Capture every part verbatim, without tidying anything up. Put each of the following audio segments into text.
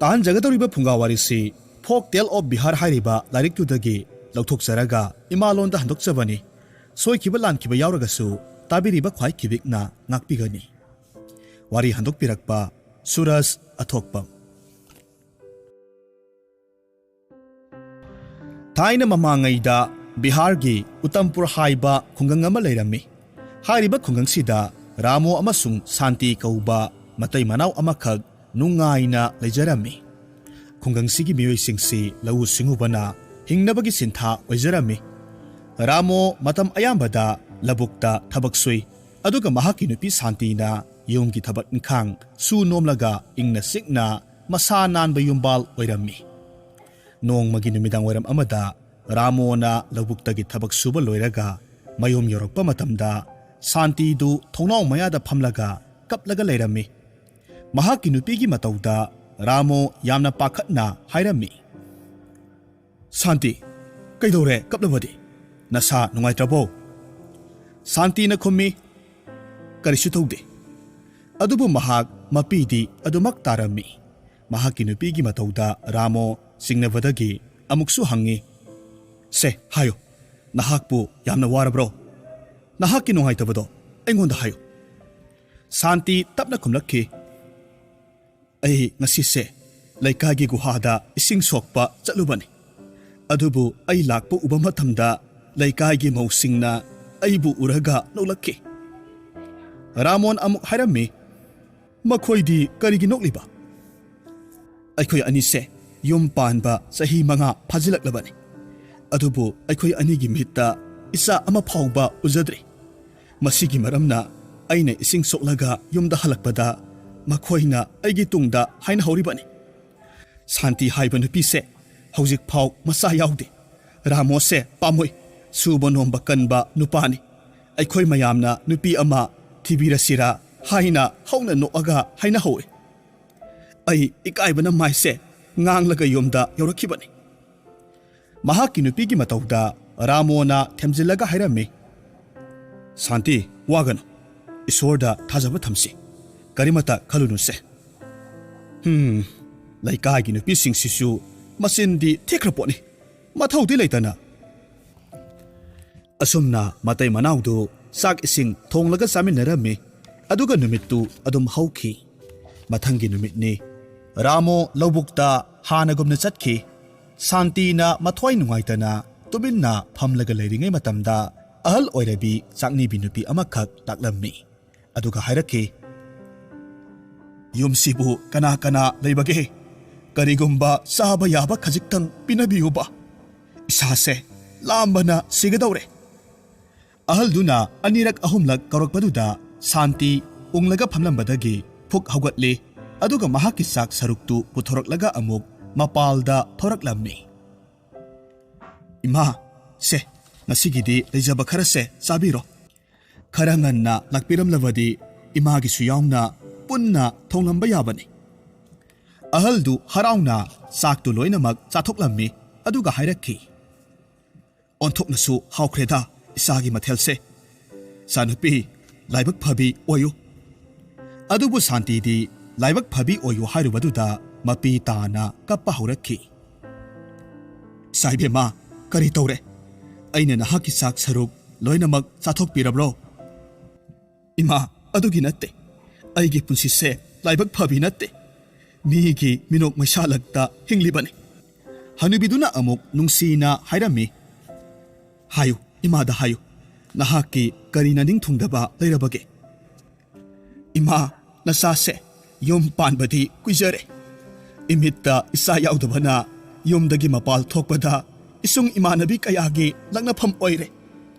ꯇꯥꯍꯟꯖꯒꯗꯧꯔꯤꯕ ꯐꯨꯡꯒꯥ ꯋꯥꯔꯤꯁꯤ Folk Tale of Bihar ꯍꯥꯏꯔꯤꯕ ꯂꯥꯏꯔꯤꯛꯇꯨꯗꯒꯤ ꯂꯧꯊꯣꯛꯆꯔꯒ ꯏꯃꯥꯂꯣꯟꯗ ꯍꯟꯗꯣꯛꯆꯕꯅꯤ꯫ ꯁꯣꯏꯈꯤꯕ ꯂꯥꯟꯈꯤꯕ ꯌꯥꯎꯔꯒꯁꯨ ꯇꯥꯕꯤꯔꯤꯕ ꯈ꯭ꯋꯥꯏ ꯈꯤꯕꯤꯛꯅ ꯉꯥꯛꯄꯤꯒꯅꯤ꯫ ꯋꯥꯔꯤ ꯍꯟꯗꯣꯛꯄꯤꯔꯛꯄ ꯁꯨꯔꯖ ꯑꯊꯣꯛꯄꯝ꯫ ꯊꯥꯏꯅ ꯃꯃꯥꯡꯉꯩꯗ ꯕꯤꯍꯥꯔꯒꯤ ꯎꯇꯝꯄꯨꯔ ꯍꯥꯏꯕ ꯈꯨꯡꯒꯪ ꯑꯃ ꯂꯩꯔꯝꯃꯤ꯫ ꯍꯥꯏꯔꯤꯕ ꯈꯨꯡꯒꯪꯁꯤꯗ ꯔꯥꯃꯣ ꯑꯃꯁꯨꯡ ꯁꯥꯟꯇꯤ ꯀꯧꯕ ꯃꯇꯩ ꯃꯅꯥꯎ ꯑꯃꯈꯛ ꯅꯨꯡꯉꯥꯏꯅ ꯂꯩꯖꯔꯝꯃꯤ꯫ ꯈꯨꯡꯒꯪꯁꯤꯒꯤ ꯃꯤꯑꯣꯏꯁꯤꯡꯁꯤ ꯂꯧꯎ ꯁꯤꯡꯎꯕꯅ ꯍꯤꯡꯅꯕꯒꯤ ꯁꯤꯟꯊꯥ ꯑꯣꯏꯖꯔꯝꯃꯤ꯫ ꯔꯥꯃꯣ ꯃꯇꯝ ꯑꯌꯥꯝꯕꯗ ꯂꯧꯕꯨꯛꯇ ꯊꯕꯛ ꯁꯨꯏ, ꯑꯗꯨꯒ ꯃꯍꯥꯛꯀꯤ ꯅꯨꯄꯤ ꯁꯥꯟꯇꯤꯅ ꯌꯨꯝꯒꯤ ꯊꯕꯛ ꯏꯪꯈꯥꯡ ꯁꯨ ꯅꯣꯝꯂꯒ ꯏꯪꯅ ꯆꯤꯛꯅ ꯃꯁꯥ ꯅꯥꯟꯕ ꯌꯨꯝꯕꯥꯜ ꯑꯣꯏꯔꯝꯃꯤ꯫ ꯅꯣꯡꯃꯒꯤ ꯅꯨꯃꯤꯗꯥꯡ ꯋꯥꯏꯔꯝ ꯑꯃꯗ ꯔꯥꯃꯣꯅ ꯂꯧꯕꯨꯛꯇꯒꯤ ꯊꯕꯛ ꯁꯨꯕ ꯂꯣꯏꯔꯒ ꯃꯌꯨꯝ ꯌꯧꯔꯛꯄ ꯃꯇꯝꯗ ꯁꯥꯟꯇꯤꯗꯨ ꯊꯣꯡꯅꯥꯎ ꯃꯌꯥꯗ ꯐꯝꯂꯒ ꯀꯞꯂꯒ ꯂꯩꯔꯝꯃꯤ꯫ ꯃꯍꯥꯛꯀꯤ ꯅꯨꯄꯤꯒꯤ ꯃꯇꯧꯗ ꯔꯥꯃꯣ ꯌꯥꯝꯅ ꯄꯥꯈꯠꯅ ꯍꯥꯏꯔꯝꯃꯤ, "ꯁꯥꯟꯇꯤ, ꯀꯩꯗꯧꯔꯦ ꯀꯞꯂꯕꯗꯤ? ꯅꯁꯥ ꯅꯨꯡꯉꯥꯏꯇ꯭ꯔꯕꯣ?" ꯁꯥꯟꯇꯤꯅ ꯈꯨꯝꯃꯤ, "ꯀꯔꯤꯁꯨ ꯇꯧꯗꯦ"꯫ ꯑꯗꯨꯕꯨ ꯃꯍꯥꯛ ꯃꯄꯤꯗꯤ ꯑꯗꯨꯃꯛ ꯇꯥꯔꯝꯃꯤ꯫ ꯃꯍꯥꯛꯀꯤ ꯅꯨꯄꯤꯒꯤ ꯃꯇꯧꯗ ꯔꯥꯃꯣ ꯆꯤꯡꯅꯕꯗꯒꯤ ꯑꯃꯨꯛꯁꯨ ꯍꯪꯉꯤ, "ꯁꯦ, ꯍꯥꯏꯌꯨ, ꯅꯍꯥꯛꯄꯨ ꯌꯥꯝꯅ ꯋꯥꯔꯕ꯭ꯔꯣ? ꯅꯍꯥꯛꯀꯤ ꯅꯨꯡꯉꯥꯏꯇꯕꯗꯣ ꯑꯩꯉꯣꯟꯗ ꯍꯥꯏꯌꯨ"꯫ ꯁꯥꯟꯇꯤ ꯇꯞꯅ ꯈꯨꯝꯂꯛꯈꯤ, "ꯑꯩ ꯉꯁꯤꯁꯦ ꯂꯩꯀꯥꯏꯒꯤ ꯒꯨꯍꯥꯗ ꯏꯁꯤꯡ ꯁꯣꯛꯄ ꯆꯠꯂꯨꯕꯅꯤ꯫ ꯑꯗꯨꯕꯨ ꯑꯩ ꯂꯥꯛꯄ ꯎꯕ ꯃꯇꯝꯗ ꯂꯩꯀꯥꯏꯒꯤ ꯃꯧꯁꯤꯡꯅ ꯑꯩꯕꯨ ꯎꯔꯒ ꯅꯣꯛꯂꯛꯈꯤ"꯫ ꯔꯥꯃꯣꯟ ꯑꯃꯨꯛ ꯍꯥꯏꯔꯝꯃꯤ, "ꯃꯈꯣꯏꯗꯤ ꯀꯔꯤꯒꯤ ꯅꯣꯛꯂꯤꯕ? ꯑꯩꯈꯣꯏ ꯑꯅꯤꯁꯦ ꯌꯨꯝ ꯄꯥꯟꯕ ꯆꯍꯤ ꯃꯉꯥ ꯐꯥꯖꯤꯜꯂꯛꯂꯕꯅꯤ꯫ ꯑꯗꯨꯕꯨ ꯑꯩꯈꯣꯏ ꯑꯅꯤꯒꯤ ꯃꯤꯠꯇ ꯏꯆꯥ ꯑꯃ ꯐꯥꯎꯕ ꯎꯖꯗ꯭ꯔꯤ꯫ ꯃꯁꯤꯒꯤ ꯃꯔꯝꯅ ꯑꯩꯅ ꯏꯁꯤꯡ ꯁꯣꯛꯂꯒ ꯌꯨꯝꯗ ꯍꯜꯂꯛꯄꯗ ꯃꯈꯣꯏꯅ ꯑꯩꯒꯤ ꯇꯨꯡꯗ ꯍꯥꯏꯅꯍꯧꯔꯤꯕꯅꯤ"꯫ ꯁꯥꯟꯇꯤ ꯍꯥꯏꯕ ꯅꯨꯄꯤꯁꯦ ꯍꯧꯖꯤꯛꯐꯥꯎ ꯃꯆꯥ ꯌꯥꯎꯗꯦ꯫ ꯔꯥꯃꯣꯁꯦ ꯄꯥꯝꯃꯨꯏ, ꯁꯨꯕ ꯅꯣꯝꯕ ꯀꯟꯕ ꯅꯨꯄꯥꯅꯤ꯫ ꯑꯩꯈꯣꯏ ꯃꯌꯥꯝꯅ ꯅꯨꯄꯤ ꯑꯃ ꯊꯤꯕꯤꯔꯁꯤꯔꯥ ꯍꯥꯏꯅ ꯍꯧꯅ ꯅꯣꯛꯑꯒ ꯍꯥꯏꯅꯍꯧꯏ꯫ ꯑꯩ ꯏꯀꯥꯏꯕꯅ ꯃꯥꯏꯁꯦ ꯉꯥꯡꯂꯒ ꯌꯨꯝꯗ ꯌꯧꯔꯛꯈꯤꯕꯅꯤ꯫ ꯃꯍꯥꯛꯀꯤ ꯅꯨꯄꯤꯒꯤ ꯃꯇꯧꯗ ꯔꯥꯃꯣꯅ ꯊꯦꯝꯖꯤꯜꯂꯒ ꯍꯥꯏꯔꯝꯃꯤ, "ꯁꯥꯟꯇꯤ, ꯋꯥꯒꯅꯨ꯫ ꯏꯁꯣꯔꯗ ꯊꯥꯖꯕ ꯊꯝꯁꯤ꯫ ꯀꯔꯤꯃꯇ ꯈꯜꯂꯨꯅꯨꯁꯦ"꯫ "ꯍꯝ, ꯂꯩꯀꯥꯏꯒꯤ ꯅꯨꯄꯤꯁꯤꯡꯁꯤꯁꯨ ꯃꯆꯤꯟꯗꯤ ꯊꯤꯈ꯭ꯔ ꯄꯣꯠꯅꯤ, ꯃꯊꯧꯗꯤ ꯂꯩꯇꯅ꯫ ꯑꯁꯨꯝꯅ ꯃꯇꯩ ꯃꯅꯥꯎꯗꯨ ꯆꯥꯛ ꯏꯁꯤꯡ ꯊꯣꯡꯂꯒ ꯆꯥꯃꯤꯟꯅꯔꯝꯃꯤ꯫ ꯑꯗꯨꯒ ꯅꯨꯃꯤꯠꯇꯨ ꯑꯗꯨꯝ ꯍꯧꯈꯤ꯫ ꯃꯊꯪꯒꯤ ꯅꯨꯃꯤꯠꯅꯤ꯫ ꯔꯥꯃꯣ ꯂꯧꯕꯨꯛꯇ ꯍꯥꯟꯅꯒꯨꯝꯅ ꯆꯠꯈꯤ꯫ ꯁꯥꯟꯇꯤꯅ ꯃꯊ꯭ꯋꯥꯏ ꯅꯨꯡꯉꯥꯏꯇꯅ ꯇꯨꯃꯤꯟꯅ ꯐꯝꯂꯒ ꯂꯩꯔꯤꯉꯩ ꯃꯇꯝꯗ ꯑꯍꯜ ꯑꯣꯏꯔꯕꯤ ꯆꯥꯛꯅꯤꯕꯤ ꯅꯨꯄꯤ ꯑꯃꯈꯛ ꯂꯥꯛꯂꯝꯃꯤ꯫ ꯑꯗꯨꯒ ꯍꯥꯏꯔꯛꯈꯤ, "ꯌꯨꯝꯁꯤꯕꯨ ꯀꯅꯥ ꯀꯅꯥ ꯂꯩꯕꯒꯦ? ꯀꯔꯤꯒꯨꯝꯕ ꯆꯥꯕ ꯌꯥꯕ ꯈꯖꯤꯛꯇꯪ ꯄꯤꯅꯕꯤꯌꯨꯕ꯫ ꯏꯁꯥꯁꯦ ꯂꯥꯝꯕꯅ ꯁꯤꯒꯗꯧꯔꯦ꯫" ꯑꯍꯜꯗꯨꯅ ꯑꯅꯤꯔꯛ ꯑꯍꯨꯝꯂꯛ ꯀꯧꯔꯛꯄꯗꯨꯗ ꯁꯥꯟꯇꯤ ꯎꯪꯂꯒ ꯐꯝꯂꯝꯕꯗꯒꯤ ꯐꯨꯛ ꯍꯧꯒꯠꯂꯤ꯫ ꯑꯗꯨꯒ ꯃꯍꯥꯛꯀꯤ ꯆꯥꯛ ꯁꯔꯨꯛꯇꯨ ꯄꯨꯊꯣꯔꯛꯂꯒ ꯑꯃꯨꯛ ꯃꯄꯥꯜꯗ ꯊꯣꯔꯛꯂꯝꯃꯤ꯫ "ꯏꯃꯥ, ꯁꯦ, ꯉꯁꯤꯒꯤꯗꯤ ꯂꯩꯖꯕ ꯈꯔꯁꯦ ꯆꯥꯕꯤꯔꯣ꯫ ꯈꯔ ꯉꯟꯅ ꯂꯥꯛꯄꯤꯔꯝꯂꯕꯗꯤ ꯏꯃꯥꯒꯤꯁꯨ ꯌꯥꯎꯅ ꯄꯨꯟꯅ ꯊꯣꯡꯂꯝꯕ ꯌꯥꯕꯅꯤ꯫" ꯑꯍꯜꯗꯨ ꯍꯔꯥꯎꯅ ꯆꯥꯛꯇꯨ ꯂꯣꯏꯅꯃꯛ ꯆꯥꯊꯣꯛꯂꯝꯃꯤ꯫ ꯑꯗꯨꯒ ꯍꯥꯏꯔꯛꯈꯤ, "ꯑꯣꯟꯊꯣꯛꯅꯁꯨ ꯍꯥꯎꯈ꯭ꯔꯦꯗ ꯏꯆꯥꯒꯤ ꯃꯊꯦꯜꯁꯦ꯫ ꯏꯆꯥꯅꯨꯄꯤ, ꯂꯥꯏꯕꯛ ꯐꯕꯤ ꯑꯣꯏꯌꯨ꯫" ꯑꯗꯨꯕꯨ ꯁꯥꯟꯇꯤꯗꯤ ꯂꯥꯏꯕꯛ ꯐꯕꯤ ꯑꯣꯏꯌꯨ ꯍꯥꯏꯔꯨꯕꯗꯨꯗ ꯃꯄꯤ ꯇꯥꯅ ꯀꯞꯄ ꯍꯧꯔꯛꯈꯤ꯫ "ꯏꯆꯥ ꯏꯕꯦꯝꯃ, ꯀꯔꯤ ꯇꯧꯔꯦ? ꯑꯩꯅ ꯅꯍꯥꯛꯀꯤ ꯆꯥꯛ ꯁꯔꯨꯛ ꯂꯣꯏꯅꯃꯛ ꯆꯥꯊꯣꯛꯄꯤꯔꯕ꯭ꯔꯣ?" "ꯏꯃꯥ, ꯑꯗꯨꯒꯤ ꯅꯠꯇꯦ꯫ ꯑꯩꯒꯤ ꯄꯨꯟꯁꯤꯁꯦ ꯂꯥꯏꯕꯛ ꯐꯕꯤ ꯅꯠꯇꯦ꯫ ꯃꯤꯒꯤ ꯃꯤꯅꯣꯛ ꯃꯩꯁꯥꯂꯛꯇ ꯍꯤꯡꯂꯤꯕꯅꯤ꯫" ꯍꯅꯨꯕꯤꯗꯨꯅ ꯑꯃꯨꯛ ꯅꯨꯡꯁꯤꯅ ꯍꯥꯏꯔꯝꯃꯤ, "ꯍꯥꯏꯌꯨ, ꯏꯃꯥꯗ ꯍꯥꯏꯌꯨ, ꯅꯍꯥꯛꯀꯤ ꯀꯔꯤ ꯅꯅꯤꯡ ꯊꯨꯡꯗꯕ ꯂꯩꯔꯕꯒꯦ?" "ꯏꯃꯥ, ꯅꯆꯥꯁꯦ ꯌꯨꯝ ꯄꯥꯟꯕꯗꯤ ꯀꯨꯏꯖꯔꯦ꯫ ꯏꯃꯤꯠꯇ ꯏꯆꯥ ꯌꯥꯎꯗꯕꯅ ꯌꯨꯝꯗꯒꯤ ꯃꯄꯥꯜ ꯊꯣꯛꯄꯗ ꯏꯁꯨꯡ ꯏꯃꯥꯟꯅꯕꯤ ꯀꯌꯥꯒꯤ ꯂꯛꯅꯐꯝ ꯑꯣꯏꯔꯦ꯫"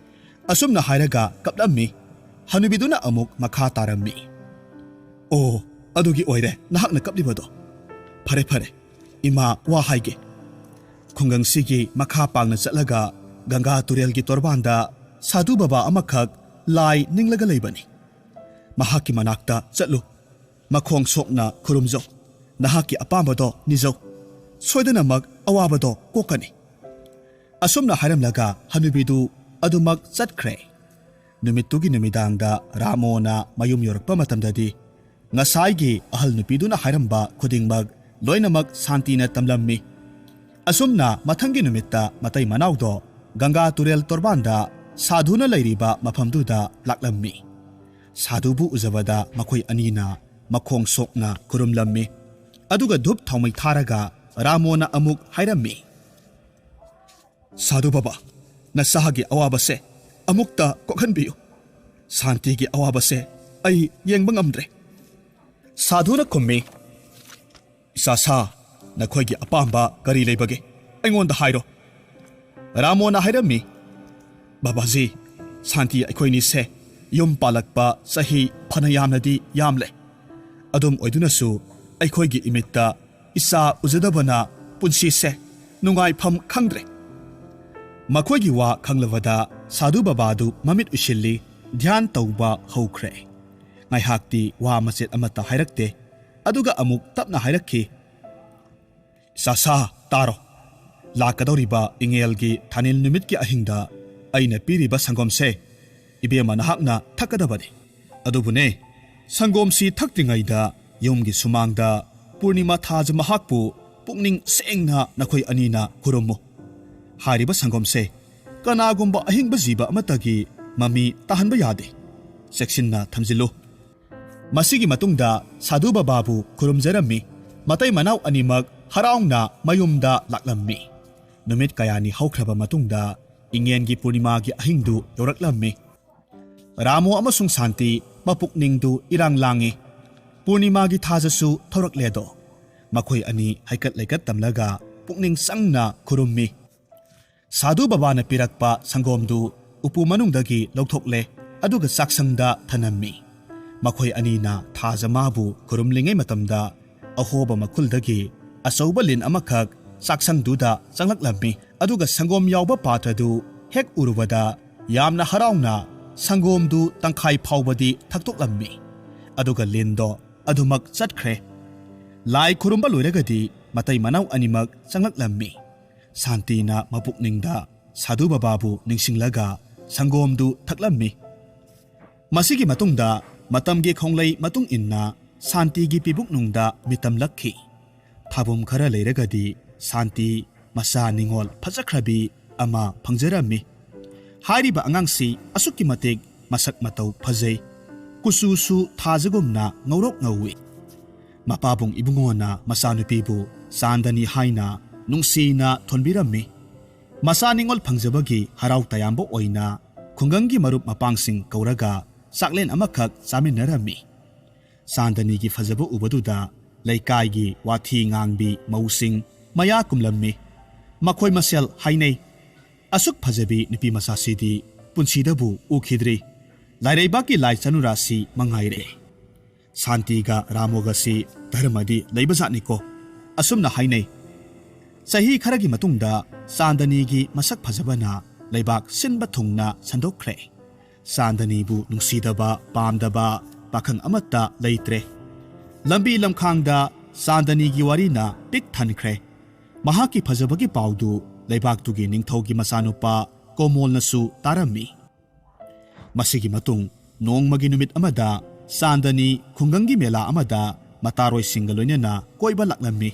ꯑꯁꯨꯝꯅ ꯍꯥꯏꯔꯒ ꯀꯞꯂꯝꯃꯤ꯫ ꯍꯅꯨꯕꯤꯗꯨꯅ ꯑꯃꯨꯛ ꯃꯈꯥ ꯇꯥꯔꯝꯃꯤ, "ꯑꯣ, ꯑꯗꯨꯒꯤ ꯑꯣꯏꯔꯦ ꯅꯍꯥꯛꯅ ꯀꯞꯂꯤꯕꯗꯣ꯫ ꯐꯔꯦ, ꯐꯔꯦ, ꯏꯃꯥ ꯋꯥ ꯍꯥꯏꯒꯦ꯫ ꯈꯨꯡꯒꯪꯁꯤꯒꯤ ꯃꯈꯥ ꯄꯥꯡꯅ ꯆꯠꯂꯒ ꯒꯪꯒꯥ ꯇꯨꯔꯦꯜꯒꯤ ꯇꯣꯔꯕꯥꯟꯗ ꯁꯥꯙꯨ ꯕꯕꯥ ꯑꯃꯈꯛ ꯂꯥꯏ ꯅꯤꯡꯂꯒ ꯂꯩꯕꯅꯤ꯫ ꯃꯍꯥꯛꯀꯤ ꯃꯅꯥꯛꯇ ꯆꯠꯂꯨ꯫ ꯃꯈꯣꯡ ꯁꯣꯛꯅ ꯈꯨꯔꯨꯝꯖꯧ꯫ ꯅꯍꯥꯛꯀꯤ ꯑꯄꯥꯝꯕꯗꯣ ꯅꯤꯖꯧ꯫ ꯁꯣꯏꯗꯅꯃꯛ ꯑꯋꯥꯕꯗꯣ ꯀꯣꯛꯀꯅꯤ꯫" ꯑꯁꯨꯝꯅ ꯍꯥꯏꯔꯝꯂꯒ ꯍꯅꯨꯕꯤꯗꯨ ꯑꯗꯨꯃꯛ ꯆꯠꯈ꯭ꯔꯦ꯫ ꯅꯨꯃꯤꯠꯇꯨꯒꯤ ꯅꯨꯃꯤꯗꯥꯡꯗ ꯔꯥꯃꯣꯅ ꯃꯌꯨꯝ ꯌꯧꯔꯛꯄ ꯃꯇꯝꯗꯗꯤ ꯉꯁꯥꯏꯒꯤ ꯑꯍꯜ ꯅꯨꯄꯤꯗꯨꯅ ꯍꯥꯏꯔꯝꯕ ꯈꯨꯗꯤꯡꯃꯛ ꯂꯣꯏꯅꯃꯛ ꯁꯥꯟꯇꯤꯅ ꯇꯝꯂꯝꯃꯤ꯫ ꯑꯁꯨꯝꯅ ꯃꯊꯪꯒꯤ ꯅꯨꯃꯤꯠꯇ ꯃꯇꯩ ꯃꯅꯥꯎꯗꯣ ꯒꯪꯒꯥ ꯇꯨꯔꯦꯜ ꯇꯣꯔꯕꯥꯟꯗ ꯁꯥꯙꯨꯅ ꯂꯩꯔꯤꯕ ꯃꯐꯝꯗꯨꯗ ꯂꯥꯛꯂꯝꯃꯤ꯫ ꯁꯥꯙꯨꯕꯨ ꯎꯖꯕꯗ ꯃꯈꯣꯏ ꯑꯅꯤꯅ ꯃꯈꯣꯡ ꯁꯣꯛꯅ ꯈꯨꯔꯨꯝꯂꯝꯃꯤ꯫ ꯑꯗꯨꯒ ꯙꯨꯞ ꯊꯥꯎꯃꯩ ꯊꯥꯔꯒ ꯔꯥꯃꯣꯅ ꯑꯃꯨꯛ ꯍꯥꯏꯔꯝꯃꯤ, "ꯁꯥꯙꯨ ꯕꯕꯥ, ꯅꯁꯥꯒꯤ ꯑꯋꯥꯕꯁꯦ ꯑꯃꯨꯛꯇ ꯀꯣꯛꯍꯟꯕꯤꯌꯨ꯫ ꯁꯥꯟꯇꯤꯒꯤ ꯑꯋꯥꯕꯁꯦ ꯑꯩ ꯌꯦꯡꯕ ꯉꯝꯗ꯭ꯔꯦ꯫" ꯁꯥꯙꯨꯅ ꯈꯨꯝꯃꯤ, "ꯏꯆꯥ ꯁꯥ, ꯅꯈꯣꯏꯒꯤ ꯑꯄꯥꯝꯕ ꯀꯔꯤ ꯂꯩꯕꯒꯦ? ꯑꯩꯉꯣꯟꯗ ꯍꯥꯏꯔꯣ꯫" ꯔꯥꯃꯣꯅ ꯍꯥꯏꯔꯝꯃꯤ, "ꯕꯕꯥꯖꯤ, ꯁꯥꯟꯇꯤ ꯑꯩꯈꯣꯏꯅꯤꯁꯦ ꯌꯨꯝ ꯄꯥꯜꯂꯛꯄ ꯆꯍꯤ ꯐꯅ ꯌꯥꯝꯅꯗꯤ ꯌꯥꯝꯂꯦ꯫ ꯑꯗꯨꯝ ꯑꯣꯏꯗꯨꯅꯁꯨ ꯑꯩꯈꯣꯏꯒꯤ ꯏꯃꯤꯠꯇ ꯏꯆꯥ ꯎꯖꯗꯕꯅ ꯄꯨꯟꯁꯤꯁꯦ ꯅꯨꯡꯉꯥꯏꯐꯝ ꯈꯪꯗ꯭ꯔꯦ꯫" ꯃꯈꯣꯏꯒꯤ ꯋꯥ ꯈꯪꯂꯕꯗ ꯁꯥꯙꯨ ꯕꯕꯥꯗꯨ ꯃꯃꯤꯠ ꯎꯏꯁꯤꯜꯂꯤ, ꯙ꯭ꯌꯥꯟ ꯇꯧꯕ ꯍꯧꯈ꯭ꯔꯦ꯫ ꯉꯥꯏꯍꯥꯛꯇꯤ ꯋꯥ ꯃꯆꯦꯠ ꯑꯃꯠꯇ ꯍꯥꯏꯔꯛꯇꯦ꯫ ꯑꯗꯨꯒ ꯑꯃꯨꯛ ꯇꯞꯅ ꯍꯥꯏꯔꯛꯈꯤ, "ꯏꯆꯥ ꯁꯥ, ꯇꯥꯔꯣ꯫ ꯂꯥꯛꯀꯗꯧꯔꯤꯕ ꯏꯉꯦꯜꯒꯤ ꯊꯥꯅꯤꯜ ꯅꯨꯃꯤꯠꯀꯤ ꯑꯍꯤꯡꯗ ꯑꯩꯅ ꯄꯤꯔꯤꯕ ꯁꯪꯒꯣꯝꯁꯦ ꯏꯕꯦꯝꯃ ꯅꯍꯥꯛꯅ ꯊꯛꯀꯗꯕꯅꯤ꯫ ꯑꯗꯨꯕꯨꯅꯦ, ꯁꯪꯒꯣꯝꯁꯤ ꯊꯛꯇ꯭ꯔꯤꯉꯩꯗ ꯌꯨꯝꯒꯤ ꯁꯨꯃꯥꯡꯗ ꯄꯨꯔꯅꯤꯃꯥ ꯊꯥꯖ ꯃꯍꯥꯛꯄꯨ ꯄꯨꯛꯅꯤꯡ ꯁꯦꯡꯅ ꯅꯈꯣꯏ ꯑꯅꯤꯅ ꯈꯨꯔꯨꯝꯃꯨ꯫ ꯍꯥꯏꯔꯤꯕ ꯁꯪꯒꯣꯝꯁꯦ ꯀꯅꯥꯒꯨꯝꯕ ꯑꯍꯤꯡꯕ ꯖꯤꯕ ꯑꯃꯠꯇꯒꯤ ꯃꯃꯤ ꯇꯥꯍꯟꯕ ꯌꯥꯗꯦ꯫ ꯆꯦꯛꯁꯤꯟꯅ ꯊꯝꯖꯤꯜꯂꯨ꯫" ꯃꯁꯤꯒꯤ ꯃꯇꯨꯡꯗ ꯁꯥꯙꯨ ꯕꯕꯥꯕꯨ ꯈꯨꯔꯨꯝꯖꯔꯝꯃꯤ꯫ ꯃꯇꯩ ꯃꯅꯥꯎ ꯑꯅꯤꯃꯛ ꯍꯔꯥꯎꯅ ꯃꯌꯨꯝꯗ ꯂꯥꯛꯂꯝꯃꯤ꯫ ꯅꯨꯃꯤꯠ ꯀꯌꯥꯅꯤ ꯍꯧꯈ꯭ꯔꯕ ꯃꯇꯨꯡꯗ ꯏꯉꯦꯟꯒꯤ ꯄꯨꯔꯅꯤꯃꯥꯒꯤ ꯑꯍꯤꯡꯗꯨ ꯌꯧꯔꯛꯂꯝꯃꯤ꯫ ꯔꯥꯃꯣ ꯑꯃꯁꯨꯡ ꯁꯥꯟꯇꯤ ꯃꯄꯨꯛꯅꯤꯡꯗꯨ ꯏꯔꯥꯡ ꯂꯥꯡꯉꯤ꯫ ꯄꯨꯔꯅꯤꯃꯥꯒꯤ ꯊꯥꯖꯁꯨ ꯊꯧꯔꯛꯂꯦꯗꯣ꯫ ꯃꯈꯣꯏ ꯑꯅꯤ ꯍꯩꯀꯠ ꯂꯩꯀꯠ ꯇꯝꯂꯒ ꯄꯨꯛꯅꯤꯡ ꯆꯪꯅ ꯈꯨꯔꯨꯝꯃꯤ꯫ ꯁꯥꯙꯨ ꯕꯕꯥꯅ ꯄꯤꯔꯛꯄ ꯁꯪꯒꯣꯝꯗꯨ ꯎꯄꯨ ꯃꯅꯨꯡꯗꯒꯤ ꯂꯧꯊꯣꯛꯂꯦ, ꯑꯗꯨꯒ ꯆꯥꯛꯁꯪꯗ ꯊꯅꯝꯃꯤ꯫ ꯃꯈꯣꯏ ꯑꯅꯤꯅ ꯊꯥꯖ ꯃꯥꯕꯨ ꯈꯨꯔꯨꯝꯂꯤꯉꯩ ꯃꯇꯝꯗ ꯑꯍꯣꯕ ꯃꯈꯨꯜꯗꯒꯤ ꯑꯆꯧꯕ ꯂꯤꯟ ꯑꯃꯈꯛ ꯆꯥꯛꯁꯪꯗꯨꯗ ꯆꯪꯂꯛꯂꯝꯃꯤ, ꯑꯗꯨꯒ ꯁꯪꯒꯣꯝ ꯌꯥꯎꯕ ꯄꯥꯇ꯭ꯔꯗꯨ ꯍꯦꯛ ꯎꯔꯨꯕꯗ ꯌꯥꯝꯅ ꯍꯔꯥꯎꯅ ꯁꯪꯒꯣꯝꯗꯨ ꯇꯪꯈꯥꯏ ꯐꯥꯎꯕꯗꯤ ꯊꯛꯇꯣꯛꯂꯝꯃꯤ꯫ ꯑꯗꯨꯒ ꯂꯤꯟꯗꯣ ꯑꯗꯨꯃꯛ ꯆꯠꯈ꯭ꯔꯦ꯫ ꯂꯥꯏ ꯈꯨꯔꯨꯝꯕ ꯂꯣꯏꯔꯒꯗꯤ ꯃꯇꯩ ꯃꯅꯥꯎ ꯑꯅꯤꯃꯛ ꯆꯪꯂꯛꯂꯝꯃꯤ꯫ ꯁꯥꯟꯇꯤꯅ ꯃꯄꯨꯛꯅꯤꯡꯗ ꯁꯥꯙꯨ ꯕꯕꯥꯕꯨ ꯅꯤꯡꯁꯤꯡꯂꯒ ꯁꯪꯒꯣꯝꯗꯨ ꯊꯛꯂꯝꯃꯤ꯫ ꯃꯁꯤꯒꯤ ꯃꯇꯨꯡꯗ ꯃꯇꯝꯒꯤ ꯈꯣꯡꯂꯩ ꯃꯇꯨꯡ ꯏꯟꯅ ꯁꯥꯟꯇꯤꯒꯤ ꯄꯤꯕꯨꯛꯅꯨꯡꯗ ꯃꯤꯇꯝꯂꯛꯈꯤ꯫ ꯊꯥꯕꯨꯝ ꯈꯔ ꯂꯩꯔꯒꯗꯤ ꯁꯥꯟꯇꯤ ꯃꯆꯥ ꯅꯤꯉꯣꯜ ꯐꯖꯈ꯭ꯔꯕꯤ ꯑꯃ ꯐꯪꯖꯔꯝꯃꯤ꯫ ꯍꯥꯏꯔꯤꯕ ꯑꯉꯥꯡꯁꯤ ꯑꯁꯨꯛꯀꯤ ꯃꯇꯤꯛ ꯃꯁꯛ ꯃꯇꯧ ꯐꯖꯩ, ꯀꯨꯆꯨꯁꯨ ꯊꯥꯖꯒꯨꯝꯅ ꯉꯧꯔꯣꯛ ꯉꯧꯏ꯫ ꯃꯄꯥꯕꯨꯡ ꯏꯕꯨꯡꯉꯣꯅ ꯃꯆꯥꯅꯨꯄꯤꯕꯨ ꯆꯥꯟꯗꯅꯤ ꯍꯥꯏꯅ ꯅꯨꯡꯁꯤꯅ ꯊꯣꯟꯕꯤꯔꯝꯃꯤ꯫ ꯃꯆꯥ ꯅꯤꯉꯣꯜ ꯐꯪꯖꯕꯒꯤ ꯍꯔꯥꯎ ꯇꯌꯥꯝꯕ ꯑꯣꯏꯅ ꯈꯨꯡꯒꯪꯒꯤ ꯃꯔꯨꯞ ꯃꯄꯥꯡꯁꯤꯡ ꯀꯧꯔꯒ ꯆꯥꯛꯂꯦꯟ ꯑꯃꯈꯛ ꯆꯥꯃꯤꯟꯅꯔꯝꯃꯤ꯫ ꯆꯥꯟꯗꯅꯤꯒꯤ ꯐꯖꯕ ꯎꯕꯗꯨꯗ ꯂꯩꯀꯥꯏꯒꯤ ꯋꯥꯊꯤ ꯉꯥꯡꯕꯤ ꯃꯧꯁꯤꯡ ꯃꯌꯥ ꯀꯨꯝꯂꯝꯃꯤ꯫ ꯃꯈꯣꯏ ꯃꯁꯦꯜ ꯍꯥꯏꯅꯩ, "ꯑꯁꯨꯛ ꯐꯖꯕꯤ ꯅꯨꯄꯤ ꯃꯆꯥꯁꯤꯗꯤ ꯄꯨꯟꯁꯤꯗꯕꯨ ꯎꯈꯤꯗ꯭ꯔꯤ꯫ ꯂꯥꯏꯔꯩꯕꯥꯛꯀꯤ ꯂꯥꯏ ꯆꯅꯨꯔꯥꯁꯤ ꯃꯉꯥꯏꯔꯦ꯫ ꯁꯥꯟꯇꯤꯒ ꯔꯥꯃꯣꯒꯁꯤ ꯙꯔꯃꯗꯤ ꯂꯩꯕꯖꯥꯠꯅꯤꯀꯣ" ꯑꯁꯨꯝꯅ ꯍꯥꯏꯅꯩ꯫ ꯆꯍꯤ ꯈꯔꯒꯤ ꯃꯇꯨꯡꯗ ꯆꯥꯟꯗꯅꯤꯒꯤ ꯃꯁꯛ ꯐꯖꯕꯅ ꯂꯩꯕꯥꯛ ꯁꯤꯟꯕ ꯊꯨꯡꯅ ꯁꯟꯗꯣꯛꯈ꯭ꯔꯦ꯫ ꯆꯥꯟꯗꯅꯤꯕꯨ ꯅꯨꯡꯁꯤꯗꯕ, ꯄꯥꯝꯗꯕ ꯄꯥꯈꯪ ꯑꯃꯠꯇ ꯂꯩꯇ꯭ꯔꯦ꯫ ꯂꯝꯕꯤ ꯂꯝꯈꯥꯡꯗ ꯆꯥꯟꯗꯅꯤꯒꯤ ꯋꯥꯔꯤꯅ ꯄꯤꯛ ꯊꯟꯈ꯭ꯔꯦ꯫ ꯃꯍꯥꯛꯀꯤ ꯐꯖꯕꯒꯤ ꯄꯥꯎꯗꯨ ꯂꯩꯕꯥꯛꯇꯨꯒꯤ ꯅꯤꯡꯊꯧꯒꯤ ꯃꯆꯥꯅꯨꯄꯥ ꯀꯣꯃꯣꯜꯅꯁꯨ ꯇꯥꯔꯝꯃꯤ꯫ ꯃꯁꯤꯒꯤ ꯃꯇꯨꯡ ꯅꯣꯡꯃꯒꯤ ꯅꯨꯃꯤꯠ ꯑꯃꯗ ꯆꯥꯟꯗꯅꯤ ꯈꯨꯡꯒꯪꯒꯤ ꯃꯦꯂꯥ ꯑꯃꯗ ꯃꯇꯥꯔꯣꯏꯁꯤꯡꯒ ꯂꯣꯏꯅꯅ ꯀꯣꯏꯕ ꯂꯥꯛꯂꯝꯃꯤ꯫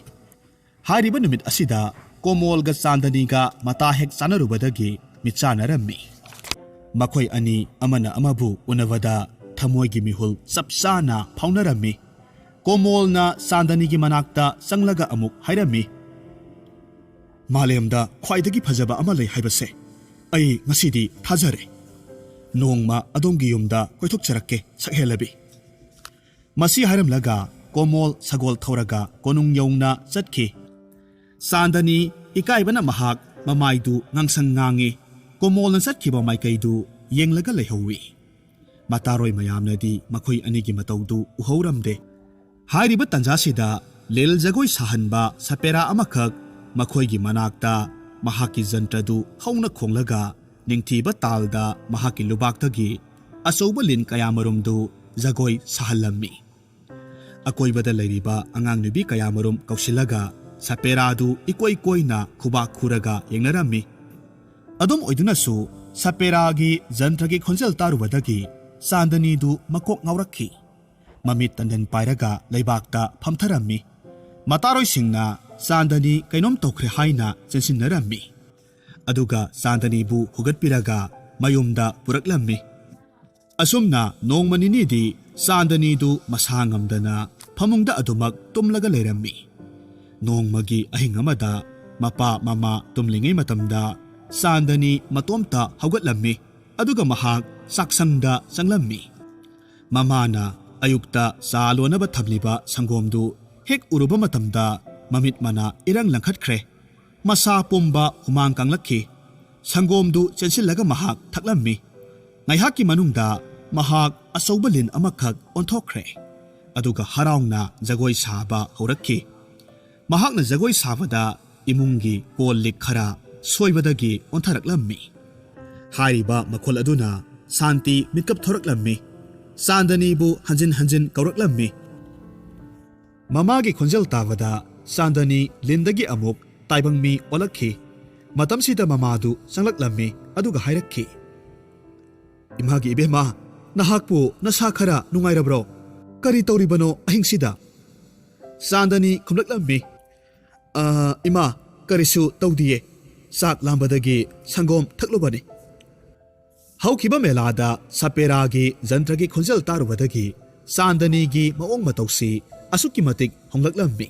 ꯍꯥꯏꯔꯤꯕ ꯅꯨꯃꯤꯠ ꯑꯁꯤꯗ ꯀꯣꯃꯣꯜꯒ ꯆꯥꯟꯗꯅꯤꯒ ꯃꯇꯥ ꯍꯦꯛ ꯆꯥꯅꯔꯨꯕꯗꯒꯤ ꯃꯤꯠꯆꯥꯅꯔꯝꯃꯤ꯫ ꯃꯈꯣꯏ ꯑꯅꯤ ꯑꯃꯅ ꯑꯃꯕꯨ ꯎꯅꯕꯗ ꯊꯃꯣꯏꯒꯤ ꯃꯤꯍꯨꯜ ꯆꯞ ꯆꯥꯅ ꯐꯥꯎꯅꯔꯝꯃꯤ꯫ ꯀꯣꯃꯣꯜꯅ ꯆꯥꯟꯗꯅꯤꯒꯤ ꯃꯅꯥꯛꯇ ꯆꯪꯂꯒ ꯑꯃꯨꯛ ꯍꯥꯏꯔꯝꯃꯤ, "ꯃꯥꯂꯦꯝꯗ ꯈ꯭ꯋꯥꯏꯗꯒꯤ ꯐꯖꯕ ꯑꯃ ꯂꯩ ꯍꯥꯏꯕꯁꯦ ꯑꯩ ꯉꯁꯤꯗꯤ ꯊꯥꯖꯔꯦ꯫ ꯅꯣꯡꯃ ꯑꯗꯣꯝꯒꯤ ꯌꯨꯝꯗ ꯀꯣꯏꯊꯣꯛꯆꯔꯛꯀꯦ, ꯁꯛꯍꯦꯜꯂꯕꯤ"꯫ ꯃꯁꯤ ꯍꯥꯏꯔꯝꯂꯒ ꯀꯣꯃꯣꯜ ꯁꯒꯣꯜ ꯊꯧꯔꯒ ꯀꯣꯅꯨꯡ ꯌꯧꯅ ꯆꯠꯈꯤ꯫ ꯆꯥꯟꯗꯅꯤ ꯏꯀꯥꯏꯕꯅ ꯃꯍꯥꯛ ꯃꯃꯥꯏꯗꯨ ꯉꯥꯡꯁꯪ ꯉꯥꯡꯉꯤ꯫ ꯀꯣꯃꯣꯜꯅ ꯆꯠꯈꯤꯕ ꯃꯥꯏꯀꯩꯗꯨ ꯌꯦꯡꯂꯒ ꯂꯩꯍꯧꯏ꯫ ꯃꯇꯥꯔꯣꯏ ꯃꯌꯥꯝꯅꯗꯤ ꯃꯈꯣꯏ ꯑꯅꯤꯒꯤ ꯃꯇꯧꯗꯨ ꯎꯍꯧꯔꯝꯗꯦ꯫ ꯍꯥꯏꯔꯤꯕ ꯇꯥꯟꯖꯥꯁꯤꯗ ꯂꯤꯜ ꯖꯒꯣꯏ ꯁꯥꯍꯟꯕ ꯁꯄꯦꯔꯥ ꯑꯃꯈꯛ ꯃꯈꯣꯏꯒꯤ ꯃꯅꯥꯛꯇ ꯃꯍꯥꯛꯀꯤ ꯖꯟꯇ꯭ꯔꯗꯨ ꯍꯧꯅ ꯈꯣꯡꯂꯒ ꯅꯤꯡꯊꯤꯕ ꯇꯥꯜꯗ ꯃꯍꯥꯛꯀꯤ ꯂꯨꯕꯥꯛꯇꯒꯤ ꯑꯆꯧꯕ ꯂꯤꯟ ꯀꯌꯥꯃꯔꯨꯝꯗꯨ ꯖꯒꯣꯏ ꯁꯥꯍꯜꯂꯝꯃꯤ꯫ ꯑꯀꯣꯏꯕꯗ ꯂꯩꯔꯤꯕ ꯑꯉꯥꯡ ꯅꯨꯕꯤ ꯀꯌꯥꯃꯔꯨꯝ ꯀꯧꯁꯤꯜꯂꯒ ꯁꯄꯦꯔꯥꯗꯨ ꯏꯀꯣꯏ ꯀꯣꯏꯅ ꯈꯨꯕꯥꯛ ꯈꯨꯔꯒ ꯌꯦꯡꯅꯔꯝꯃꯤ꯫ ꯑꯗꯨꯝ ꯑꯣꯏꯗꯨꯅꯁꯨ ꯁꯄꯦꯔꯥꯒꯤ ꯖꯟꯇ꯭ꯔꯒꯤ ꯈꯣꯟꯖꯦꯜ ꯇꯥꯔꯨꯕꯗꯒꯤ ꯆꯥꯟꯗꯅꯤꯗꯨ ꯃꯀꯣꯛ ꯉꯥꯎꯔꯛꯈꯤ꯫ ꯃꯃꯤꯠ ꯇꯟꯗꯟ ꯄꯥꯏꯔꯒ ꯂꯩꯕꯥꯛꯇ ꯐꯝꯊꯔꯝꯃꯤ꯫ ꯃꯇꯥꯔꯣꯏꯁꯤꯡꯅ ꯆꯥꯟꯗꯅꯤ ꯀꯩꯅꯣꯝ ꯇꯧꯈ꯭ꯔꯦ ꯍꯥꯏꯅ ꯆꯦꯟꯁꯤꯟꯅꯔꯝꯃꯤ꯫ ꯑꯗꯨꯒ ꯆꯥꯟꯗꯅꯤꯕꯨ ꯍꯨꯒꯠꯄꯤꯔꯒ ꯃꯌꯨꯝꯗ ꯄꯨꯔꯛꯂꯝꯃꯤ꯫ ꯑꯁꯨꯝꯅ ꯅꯣꯡꯃ ꯅꯤꯅꯤꯗꯤ ꯆꯥꯟꯗꯅꯤꯗꯨ ꯃꯁꯥ ꯉꯝꯗꯅ ꯐꯃꯨꯡꯗ ꯑꯗꯨꯃꯛ ꯇꯨꯝꯂꯒ ꯂꯩꯔꯝꯃꯤ꯫ ꯅꯣꯡꯃꯒꯤ ꯑꯍꯤꯡ ꯑꯃꯗ ꯃꯄꯥ ꯃꯃꯥ ꯇꯨꯝꯂꯤꯉꯩ ꯃꯇꯝꯗ ꯆꯥꯟꯗꯅꯤ ꯃꯇꯣꯝꯇ ꯍꯧꯒꯠꯂꯝꯃꯤ꯫ ꯑꯗꯨꯒ ꯃꯍꯥꯛ ꯆꯥꯛꯁꯪꯗ ꯆꯪꯂꯝꯃꯤ꯫ ꯃꯃꯥꯅ ꯑꯌꯨꯛꯇ ꯆꯥ ꯂꯣꯟꯅꯕ ꯊꯝꯂꯤꯕ ꯁꯪꯒꯣꯝꯗꯨ ꯍꯦꯛ ꯎꯔꯨꯕ ꯃꯇꯝꯗ ꯃꯃꯤꯠ ꯃꯅꯥ ꯏꯔꯪ ꯂꯪꯈꯠꯈ꯭ꯔꯦ꯫ ꯃꯁꯥ ꯄꯨꯝꯕ ꯍꯨꯃꯥꯡ ꯀꯥꯡꯂꯛꯈꯤ꯫ ꯁꯪꯒꯣꯝꯗꯨ ꯆꯦꯟꯁꯤꯜꯂꯒ ꯃꯍꯥꯛ ꯊꯛꯂꯝꯃꯤ꯫ ꯉꯥꯏꯍꯥꯛꯀꯤ ꯃꯅꯨꯡꯗ ꯃꯍꯥꯛ ꯑꯆꯧꯕ ꯂꯤꯟ ꯑꯃꯈꯛ ꯑꯣꯟꯊꯣꯛꯈ꯭ꯔꯦ꯫ ꯑꯗꯨꯒ ꯍꯔꯥꯎꯅ ꯖꯒꯣꯏ ꯁꯥꯕ ꯍꯧꯔꯛꯈꯤ꯫ ꯃꯍꯥꯛꯅ ꯖꯒꯣꯏ ꯁꯥꯕꯗ ꯏꯃꯨꯡꯒꯤ ꯀꯣꯜ ꯂꯤꯛ ꯈꯔ ꯁꯣꯏꯕꯗꯒꯤ ꯑꯣꯟꯊꯔꯛꯂꯝꯃꯤ꯫ ꯍꯥꯏꯔꯤꯕ ꯃꯈꯣꯜ ꯑꯗꯨꯅ ꯁꯥꯟꯇꯤ ꯃꯤꯠꯀꯞ ꯊꯣꯔꯛꯂꯝꯃꯤ꯫ ꯆꯥꯟꯗꯅꯤꯕꯨ ꯍꯟꯖꯤꯟ ꯍꯟꯖꯤꯟ ꯀꯧꯔꯛꯂꯝꯃꯤ꯫ ꯃꯃꯥꯒꯤ ꯈꯣꯟꯖꯦꯜ ꯇꯥꯕꯗ ꯆꯥꯟꯗꯅꯤ ꯂꯤꯟꯗꯒꯤ ꯑꯃꯨꯛ ꯇꯥꯏꯕꯪ ꯃꯤ ꯑꯣꯜꯂꯛꯈꯤ꯫ ꯃꯇꯝꯁꯤꯗ ꯃꯃꯥꯗꯨ ꯆꯪꯂꯛꯂꯝꯃꯤ꯫ ꯑꯗꯨꯒ ꯍꯥꯏꯔꯛꯈꯤ, "ꯏꯃꯥꯒꯤ ꯏꯕꯦꯝꯃ, ꯅꯍꯥꯛꯄꯨ ꯅꯁꯥ ꯈꯔ ꯅꯨꯡꯉꯥꯏꯔꯕ꯭ꯔꯣ? ꯀꯔꯤ ꯇꯧꯔꯤꯕꯅꯣ ꯑꯍꯤꯡꯁꯤꯗ?" ꯆꯥꯟꯗꯅꯤ ꯈꯨꯝꯂꯛꯂꯝꯃꯤ, "ꯑ, ꯏꯃꯥ, ꯀꯔꯤꯁꯨ ꯇꯧꯗꯤꯌꯦ꯫ ꯆꯥꯛ ꯂꯥꯝꯕꯗꯒꯤ ꯁꯪꯒꯣꯝ ꯊꯛꯂꯨꯕꯅꯤ꯫" ꯍꯧꯈꯤꯕ ꯃꯦꯂꯥꯗ ꯁꯄꯦꯔꯥꯒꯤ ꯖꯟꯇ꯭ꯔꯒꯤ ꯈꯣꯟꯖꯦꯜ ꯇꯥꯔꯨꯕꯗꯒꯤ ꯆꯥꯟꯗꯅꯤꯒꯤ ꯃꯑꯣꯡ ꯃꯇꯧꯁꯤ ꯑꯁꯨꯛꯀꯤ ꯃꯇꯤꯛ ꯍꯣꯡꯂꯛꯂꯝꯃꯤ꯫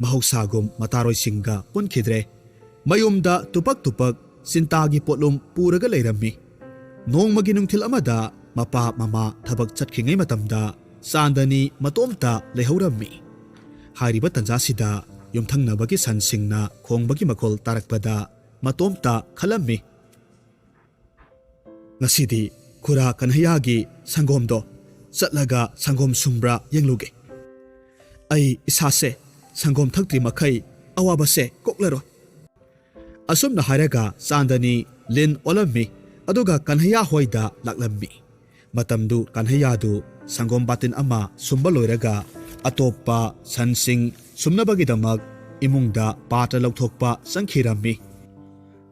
ꯃꯍꯧꯁꯥꯒꯨꯝ ꯃꯇꯥꯔꯣꯏꯁꯤꯡꯒ ꯄꯨꯟꯈꯤꯗ꯭ꯔꯦ꯫ ꯃꯌꯨꯝꯗ ꯇꯨꯄꯛ ꯇꯨꯄꯛ ꯆꯤꯟꯇꯥꯒꯤ ꯄꯣꯠꯂꯨꯝ ꯄꯨꯔꯒ ꯂꯩꯔꯝꯃꯤ꯫ ꯅꯣꯡꯃꯒꯤ ꯅꯨꯡꯊꯤꯜ ꯑꯃꯗ ꯃꯄꯥ ꯃꯃꯥ ꯊꯕꯛ ꯆꯠꯈ꯭ꯔꯤꯉꯩ ꯃꯇꯝꯗ ꯆꯥꯟꯗꯅꯤ ꯃꯇꯣꯝꯇ ꯂꯩꯍꯧꯔꯝꯃꯤ꯫ ꯍꯥꯏꯔꯤꯕ ꯇꯟꯖꯥꯁꯤꯗ ꯌꯨꯝꯊꯪꯅꯕꯒꯤ ꯁꯟꯁꯤꯡꯅ ꯈꯣꯡꯕꯒꯤ ꯃꯈꯣꯜ ꯇꯥꯔꯛꯄꯗ ꯃꯇꯣꯝꯇ ꯈꯜꯂꯝꯃꯤ, "ꯉꯁꯤꯗꯤ ꯈꯨꯔꯥ ꯀꯟꯍꯩꯌꯥꯒꯤ ꯁꯪꯒꯣꯝꯗꯣ ꯆꯠꯂꯒ ꯁꯪꯒꯣꯝ ꯁꯨꯝꯕ꯭ꯔꯥ ꯌꯦꯡꯂꯨꯒꯦ꯫ ꯑꯩ ꯏꯁꯥꯁꯦ ꯁꯪꯒꯣꯝ ꯊꯛꯇ꯭ꯔꯤ ꯃꯈꯩ ꯑꯋꯥꯕꯁꯦ ꯀꯣꯛꯂꯔꯣꯏ꯫" ꯑꯁꯨꯝꯅ ꯍꯥꯏꯔꯒ ꯆꯥꯟꯗꯅꯤ ꯂꯤꯟ ꯑꯣꯜꯂꯝꯃꯤ, ꯑꯗꯨꯒ ꯀꯟꯍꯩꯌꯥ ꯍꯣꯏꯗ ꯂꯥꯛꯂꯝꯃꯤ꯫ ꯃꯇꯝꯗꯨ ꯀꯟꯍꯩꯌꯥꯗꯨ ꯁꯪꯒꯣꯝ ꯕꯥꯇꯤꯟ ꯑꯃ ꯁꯨꯝꯕ ꯂꯣꯏꯔꯒ ꯑꯇꯣꯞꯄ ꯁꯟꯁꯤꯡ ꯁꯨꯝꯅꯕꯒꯤꯗꯃꯛ ꯏꯃꯨꯡꯗ ꯄꯥꯇ꯭ꯔ ꯂꯧꯊꯣꯛꯄ ꯆꯪꯈꯤꯔꯝꯃꯤ꯫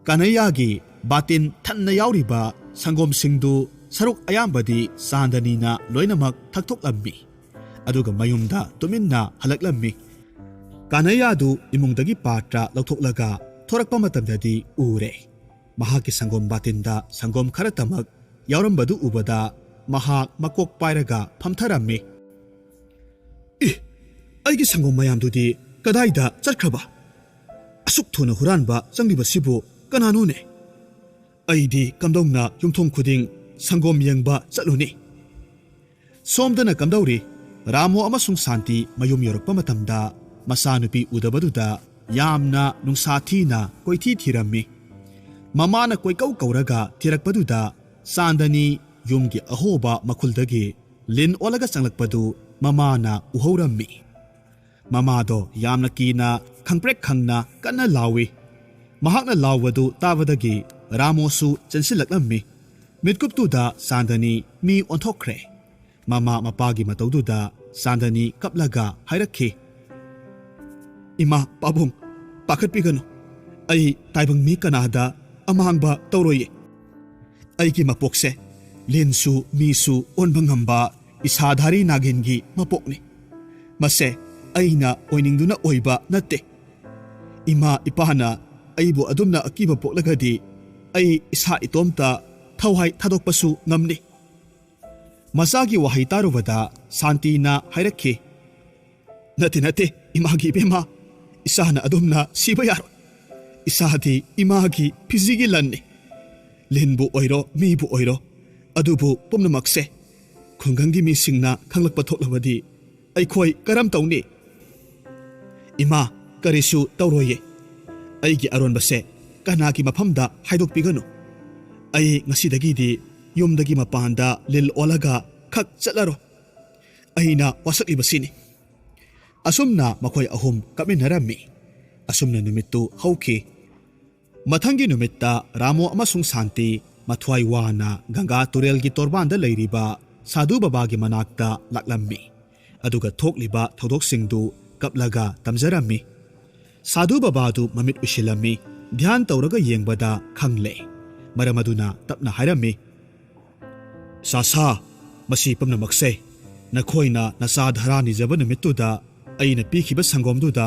ꯀꯟꯍꯩꯌꯥꯒꯤ ꯕꯥꯇꯤꯟ ꯊꯟꯅ ꯌꯥꯎꯔꯤꯕ ꯁꯪꯒꯣꯝꯁꯤꯡꯗꯨ ꯁꯔꯨꯛ ꯑꯌꯥꯝꯕꯗꯤ ꯆꯥꯟꯗꯅꯤꯅ ꯂꯣꯏꯅꯃꯛ ꯊꯛꯊꯣꯛꯂꯝꯃꯤ꯫ ꯑꯗꯨꯒ ꯃꯌꯨꯝꯗ ꯇꯨꯃꯤꯟꯅ ꯍꯜꯂꯛꯂꯝꯃꯤ꯫ ꯀꯥꯅꯩꯌꯥꯗꯨ ꯏꯃꯨꯡꯗꯒꯤ ꯄꯥꯇ꯭ꯔ ꯂꯧꯊꯣꯛꯂꯒ ꯊꯣꯔꯛꯄ ꯃꯇꯝꯗꯗꯤ ꯎꯔꯦ꯫ ꯃꯍꯥꯛꯀꯤ ꯁꯪꯒꯣꯝ ꯕꯥꯇꯤꯟꯗ ꯁꯪꯒꯣꯝ ꯈꯔꯇꯃꯛ ꯌꯥꯎꯔꯝꯕꯗꯨ ꯎꯕꯗ ꯃꯍꯥꯛ ꯃꯀꯣꯛ ꯄꯥꯏꯔꯒ ꯐꯝꯊꯔꯝꯃꯤ꯫ "ꯏ, ꯑꯩꯒꯤ ꯁꯪꯒꯣꯝ ꯃꯌꯥꯝꯗꯨꯗꯤ ꯀꯗꯥꯏꯗ ꯆꯠꯈ꯭ꯔꯕ? ꯑꯁꯨꯛ ꯊꯨꯅ ꯍꯨꯔꯥꯟꯕ ꯆꯪꯂꯤꯕꯁꯤꯕꯨ ꯀꯅꯥꯅꯣꯅꯦ? ꯑꯩꯗꯤ ꯀꯝꯗꯧꯅ ꯌꯨꯝꯊꯣꯡ ꯈꯨꯗꯤꯡ ꯁꯪꯒꯣꯝ ꯌꯦꯡꯕ ꯆꯠꯂꯨꯅꯤ?" ꯁꯣꯝꯗꯅ ꯀꯝꯗꯧꯔꯤ? ꯔꯥꯃꯣ ꯑꯃꯁꯨꯡ ꯁꯥꯟꯇꯤ ꯃꯌꯨꯝ ꯌꯧꯔꯛꯄ ꯃꯇꯝꯗ ꯃꯆꯥꯅꯨꯄꯤ ꯎꯗꯕꯗꯨꯗ ꯌꯥꯝꯅ ꯅꯨꯡꯁꯥ ꯊꯤꯅ ꯀꯣꯏꯊꯤ ꯊꯤꯔꯝꯃꯤ꯫ ꯃꯃꯥꯅ ꯀꯣꯏꯀꯧ ꯀꯧꯔꯒ ꯊꯤꯔꯛꯄꯗꯨꯗ ꯆꯥꯟꯗꯅꯤ ꯌꯨꯝꯒꯤ ꯑꯍꯣꯕ ꯃꯈꯨꯜꯗꯒꯤ ꯂꯤꯟ ꯑꯣꯜꯂꯒ ꯆꯪꯂꯛꯄꯗꯨ ꯃꯃꯥꯅ ꯎꯍꯧꯔꯝꯃꯤ꯫ ꯃꯃꯥꯗꯣ ꯌꯥꯝꯅ ꯀꯤꯅ ꯈꯪꯄ꯭ꯔꯦꯛ ꯈꯪꯅ ꯀꯟꯅ ꯂꯥꯎꯏ꯫ ꯃꯍꯥꯛꯅ ꯂꯥꯎꯕꯗꯨ ꯇꯥꯕꯗꯒꯤ ꯔꯥꯃꯣꯁꯨ ꯆꯦꯟꯁꯤꯜꯂꯛꯂꯝꯃꯤ꯫ ꯃꯤꯠꯀꯨꯞꯇꯨꯗ ꯆꯥꯟꯗꯅꯤ ꯃꯤ ꯑꯣꯟꯊꯣꯛꯈ꯭ꯔꯦ꯫ ꯃꯃꯥ ꯃꯄꯥꯒꯤ ꯃꯇꯧꯗꯨꯗ ꯆꯥꯟꯗꯅꯤ ꯀꯞꯂꯒ ꯍꯥꯏꯔꯛꯈꯤ, "ꯏꯃꯥ ꯄꯥꯕꯨꯡ, ꯄꯥꯈꯠꯄꯤꯒꯅꯨ꯫ ꯑꯩ ꯇꯥꯏꯕꯪ ꯃꯤ ꯀꯅꯥꯗ ꯑꯃꯥꯡꯕ ꯇꯧꯔꯣꯏꯌꯦ꯫ ꯑꯩꯒꯤ ꯃꯄꯣꯛꯁꯦ ꯂꯤꯟꯁꯨ ꯃꯤꯁꯨ ꯑꯣꯟꯕ ꯉꯝꯕ ꯏꯁꯥꯙꯥꯔꯤ ꯅꯥꯒꯤꯟꯒꯤ ꯃꯄꯣꯛꯅꯤ꯫ ꯃꯁꯦ ꯑꯩꯅ ꯑꯣꯏꯅꯤꯡꯗꯨꯅ ꯑꯣꯏꯕ ꯅꯠꯇꯦ꯫ ꯏꯃꯥ ꯏꯄꯥꯅ ꯑꯩꯕꯨ ꯑꯗꯨꯝꯅ ꯑꯀꯤꯕ ꯄꯣꯛꯂꯒꯗꯤ ꯑꯩ ꯏꯁꯥ ꯏꯇꯣꯝꯇ ꯊꯋꯥꯏ ꯊꯥꯗꯣꯛꯄꯁꯨ ꯉꯝꯅꯤ꯫" ꯃꯆꯥꯒꯤ ꯋꯥꯍꯩ ꯇꯥꯔꯨꯕꯗ ꯁꯥꯟꯇꯤꯅ ꯍꯥꯏꯔꯛꯈꯤ, "ꯅꯠꯇꯦ, ꯅꯠꯇꯦ, ꯏꯃꯥꯒꯤ ꯏꯕꯦꯝꯃ, ꯏꯆꯥꯅ ꯑꯗꯨꯝꯅ ꯁꯤꯕ ꯌꯥꯔꯣꯏ꯫ ꯏꯆꯥꯗꯤ ꯏꯃꯥꯒꯤ ꯐꯤꯖꯤꯒꯤ ꯂꯟꯅꯤ꯫ ꯂꯤꯟꯕꯨ ꯑꯣꯏꯔꯣ, ꯃꯤꯕꯨ ꯑꯣꯏꯔꯣ, ꯑꯗꯨꯕꯨ ꯄꯨꯝꯅꯃꯛꯁꯦ ꯈꯨꯡꯒꯪꯒꯤ ꯃꯤꯁꯤꯡꯅ ꯈꯪꯂꯛꯄ ꯊꯣꯛꯂꯕꯗꯤ ꯑꯩꯈꯣꯏ ꯀꯔꯝ ꯇꯧꯅꯤ?" "ꯏꯃꯥ, ꯀꯔꯤꯁꯨ ꯇꯧꯔꯣꯏꯌꯦ꯫ ꯑꯩꯒꯤ ꯑꯔꯣꯟꯕꯁꯦ ꯀꯅꯥꯒꯤ ꯃꯐꯝꯗ ꯍꯥꯏꯗꯣꯛꯄꯤꯒꯅꯨ꯫ ꯑꯩ ꯉꯁꯤꯗꯒꯤꯗꯤ ꯌꯨꯝꯗꯒꯤ ꯃꯄꯥꯟꯗ ꯂꯤꯜ ꯑꯣꯜꯂꯒ ꯈꯛ ꯆꯠꯂꯔꯣꯏ꯫ ꯑꯩꯅ ꯋꯥꯁꯛꯂꯤꯕꯁꯤꯅꯤ꯫" ꯑꯁꯨꯝꯅ ꯃꯈꯣꯏ ꯑꯍꯨꯝ ꯀꯞꯃꯤꯟꯅꯔꯝꯃꯤ꯫ ꯑꯁꯨꯝꯅ ꯅꯨꯃꯤꯠꯇꯨ ꯍꯧꯈꯤ꯫ ꯃꯊꯪꯒꯤ ꯅꯨꯃꯤꯠꯇ ꯔꯥꯃꯣ ꯑꯃꯁꯨꯡ ꯁꯥꯟꯇꯤ ꯃꯊ꯭ꯋꯥꯏ ꯋꯥꯅ ꯒꯪꯒꯥ ꯇꯨꯔꯦꯜꯒꯤ ꯇꯣꯔꯕꯥꯟꯗ ꯂꯩꯔꯤꯕ ꯁꯥꯙꯨ ꯕꯕꯥꯒꯤ ꯃꯅꯥꯛꯇ ꯂꯥꯛꯂꯝꯃꯤ꯫ ꯑꯗꯨꯒ ꯊꯣꯛꯂꯤꯕ ꯊꯧꯗꯣꯛꯁꯤꯡꯗꯨ ꯀꯞꯂꯒ ꯇꯝꯖꯔꯝꯃꯤ꯫ ꯁꯥꯙꯨ ꯕꯕꯥꯗꯨ ꯃꯃꯤꯠ ꯎꯏꯁꯤꯜꯂꯝꯃꯤ꯫ ꯙ꯭ꯌꯥꯟ ꯇꯧꯔꯒ ꯌꯦꯡꯕꯗ ꯈꯪꯂꯦ꯫ ꯃꯔꯝ ꯑꯗꯨꯅ ꯇꯞꯅ ꯍꯥꯏꯔꯝꯃꯤ, "ꯁꯥꯁꯥ, ꯃꯁꯤ ꯄꯨꯝꯅꯃꯛꯁꯦ ꯅꯈꯣꯏꯅ ꯅꯆꯥ ꯙꯔꯥ ꯅꯤꯖꯕ ꯅꯨꯃꯤꯠꯇꯨꯗ ꯑꯩꯅ ꯄꯤꯈꯤꯕ ꯁꯪꯒꯣꯝꯗꯨꯗ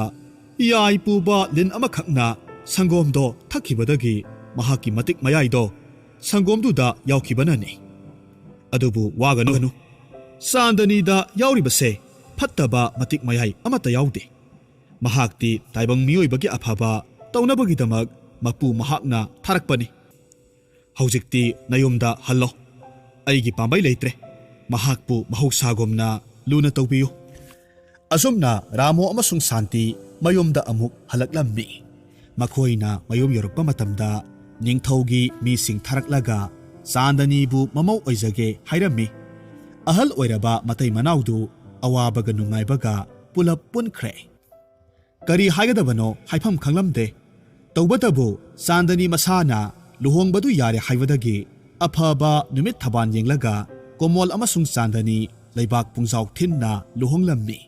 ꯌꯥꯏ ꯄꯨꯕ ꯂꯤꯟ ꯑꯃꯈꯛꯅ ꯁꯪꯒꯣꯝꯗꯣ ꯊꯛꯈꯤꯕꯗꯒꯤ ꯃꯍꯥꯛꯀꯤ ꯃꯇꯤꯛ ꯃꯌꯥꯏꯗꯣ ꯁꯪꯒꯣꯝꯗꯨꯗ ꯌꯥꯎꯈꯤꯕꯅꯅꯤ꯫ ꯑꯗꯨꯕꯨ ꯋꯥꯒꯅꯨ, ꯆꯥꯟꯗꯅꯤꯗ ꯌꯥꯎꯔꯤꯕꯁꯦ ꯐꯠꯇꯕ ꯃꯇꯤꯛ ꯃꯌꯥꯏ ꯑꯃꯠꯇ ꯌꯥꯎꯗꯦ꯫ ꯃꯍꯥꯛꯇꯤ ꯇꯥꯏꯕꯪ ꯃꯤꯑꯣꯏꯕꯒꯤ ꯑꯐꯕ ꯇꯧꯅꯕꯒꯤꯗꯃꯛ ꯃꯄꯨ ꯃꯍꯥꯛꯅ ꯊꯥꯔꯛꯄꯅꯤ꯫ ꯍꯧꯖꯤꯛꯇꯤ ꯅꯌꯨꯝꯗ ꯍꯜꯂꯣ꯫ ꯑꯩꯒꯤ ꯄꯥꯝꯕꯩ ꯂꯩꯇ꯭ꯔꯦ꯫ ꯃꯍꯥꯛꯄꯨ ꯃꯍꯧꯁꯥꯒꯨꯝꯅ ꯂꯨꯅ ꯇꯧꯕꯤꯌꯨ꯫ ꯑꯁꯨꯝꯅ ꯔꯥꯃꯣ ꯑꯃꯁꯨꯡ ꯁꯥꯟꯇꯤ ꯃꯌꯨꯝꯗ ꯑꯃꯨꯛ ꯍꯜꯂꯛꯂꯝꯃꯤ꯫ ꯃꯈꯣꯏꯅ ꯃꯌꯨꯝ ꯌꯧꯔꯛꯄ ꯃꯇꯝꯗ ꯅꯤꯡꯊꯧꯒꯤ ꯃꯤꯁꯤꯡ ꯊꯥꯔꯛꯂꯒ ꯆꯥꯟꯗꯅꯤꯕꯨ ꯃꯃꯧ ꯑꯣꯏꯖꯒꯦ ꯍꯥꯏꯔꯝꯃꯤ꯫ ꯑꯍꯜ ꯑꯣꯏꯔꯕ ꯃꯇꯩ ꯃꯅꯥꯎꯗꯨ ꯑꯋꯥꯕꯒ ꯅꯨꯡꯉꯥꯏꯕꯒ ꯄꯨꯂꯞ ꯄꯨꯟꯈ꯭ꯔꯦ꯫ ꯀꯔꯤ ꯍꯥꯏꯒꯗꯕꯅꯣ ꯍꯥꯏꯐꯝ ꯈꯪꯂꯝꯗꯦ꯫ ꯇꯧꯕꯇꯕꯨ ꯆꯥꯟꯗꯅꯤ ꯃꯁꯥꯅ ꯂꯨꯍꯣꯡꯕꯗꯨ ꯌꯥꯔꯦ ꯍꯥꯏꯕꯗꯒꯤ ꯑꯐꯕ ꯅꯨꯃꯤꯠ ꯊꯕꯥꯟ ꯌꯦꯡꯂꯒ ꯀꯣꯃꯣꯜ ꯑꯃꯁꯨꯡ ꯆꯥꯟꯗꯅꯤ ꯂꯩꯕꯥꯛ ꯄꯨꯡꯖꯥꯎ ꯊꯤꯟꯅ ꯂꯨꯍꯣꯡꯂꯝꯃꯤ꯫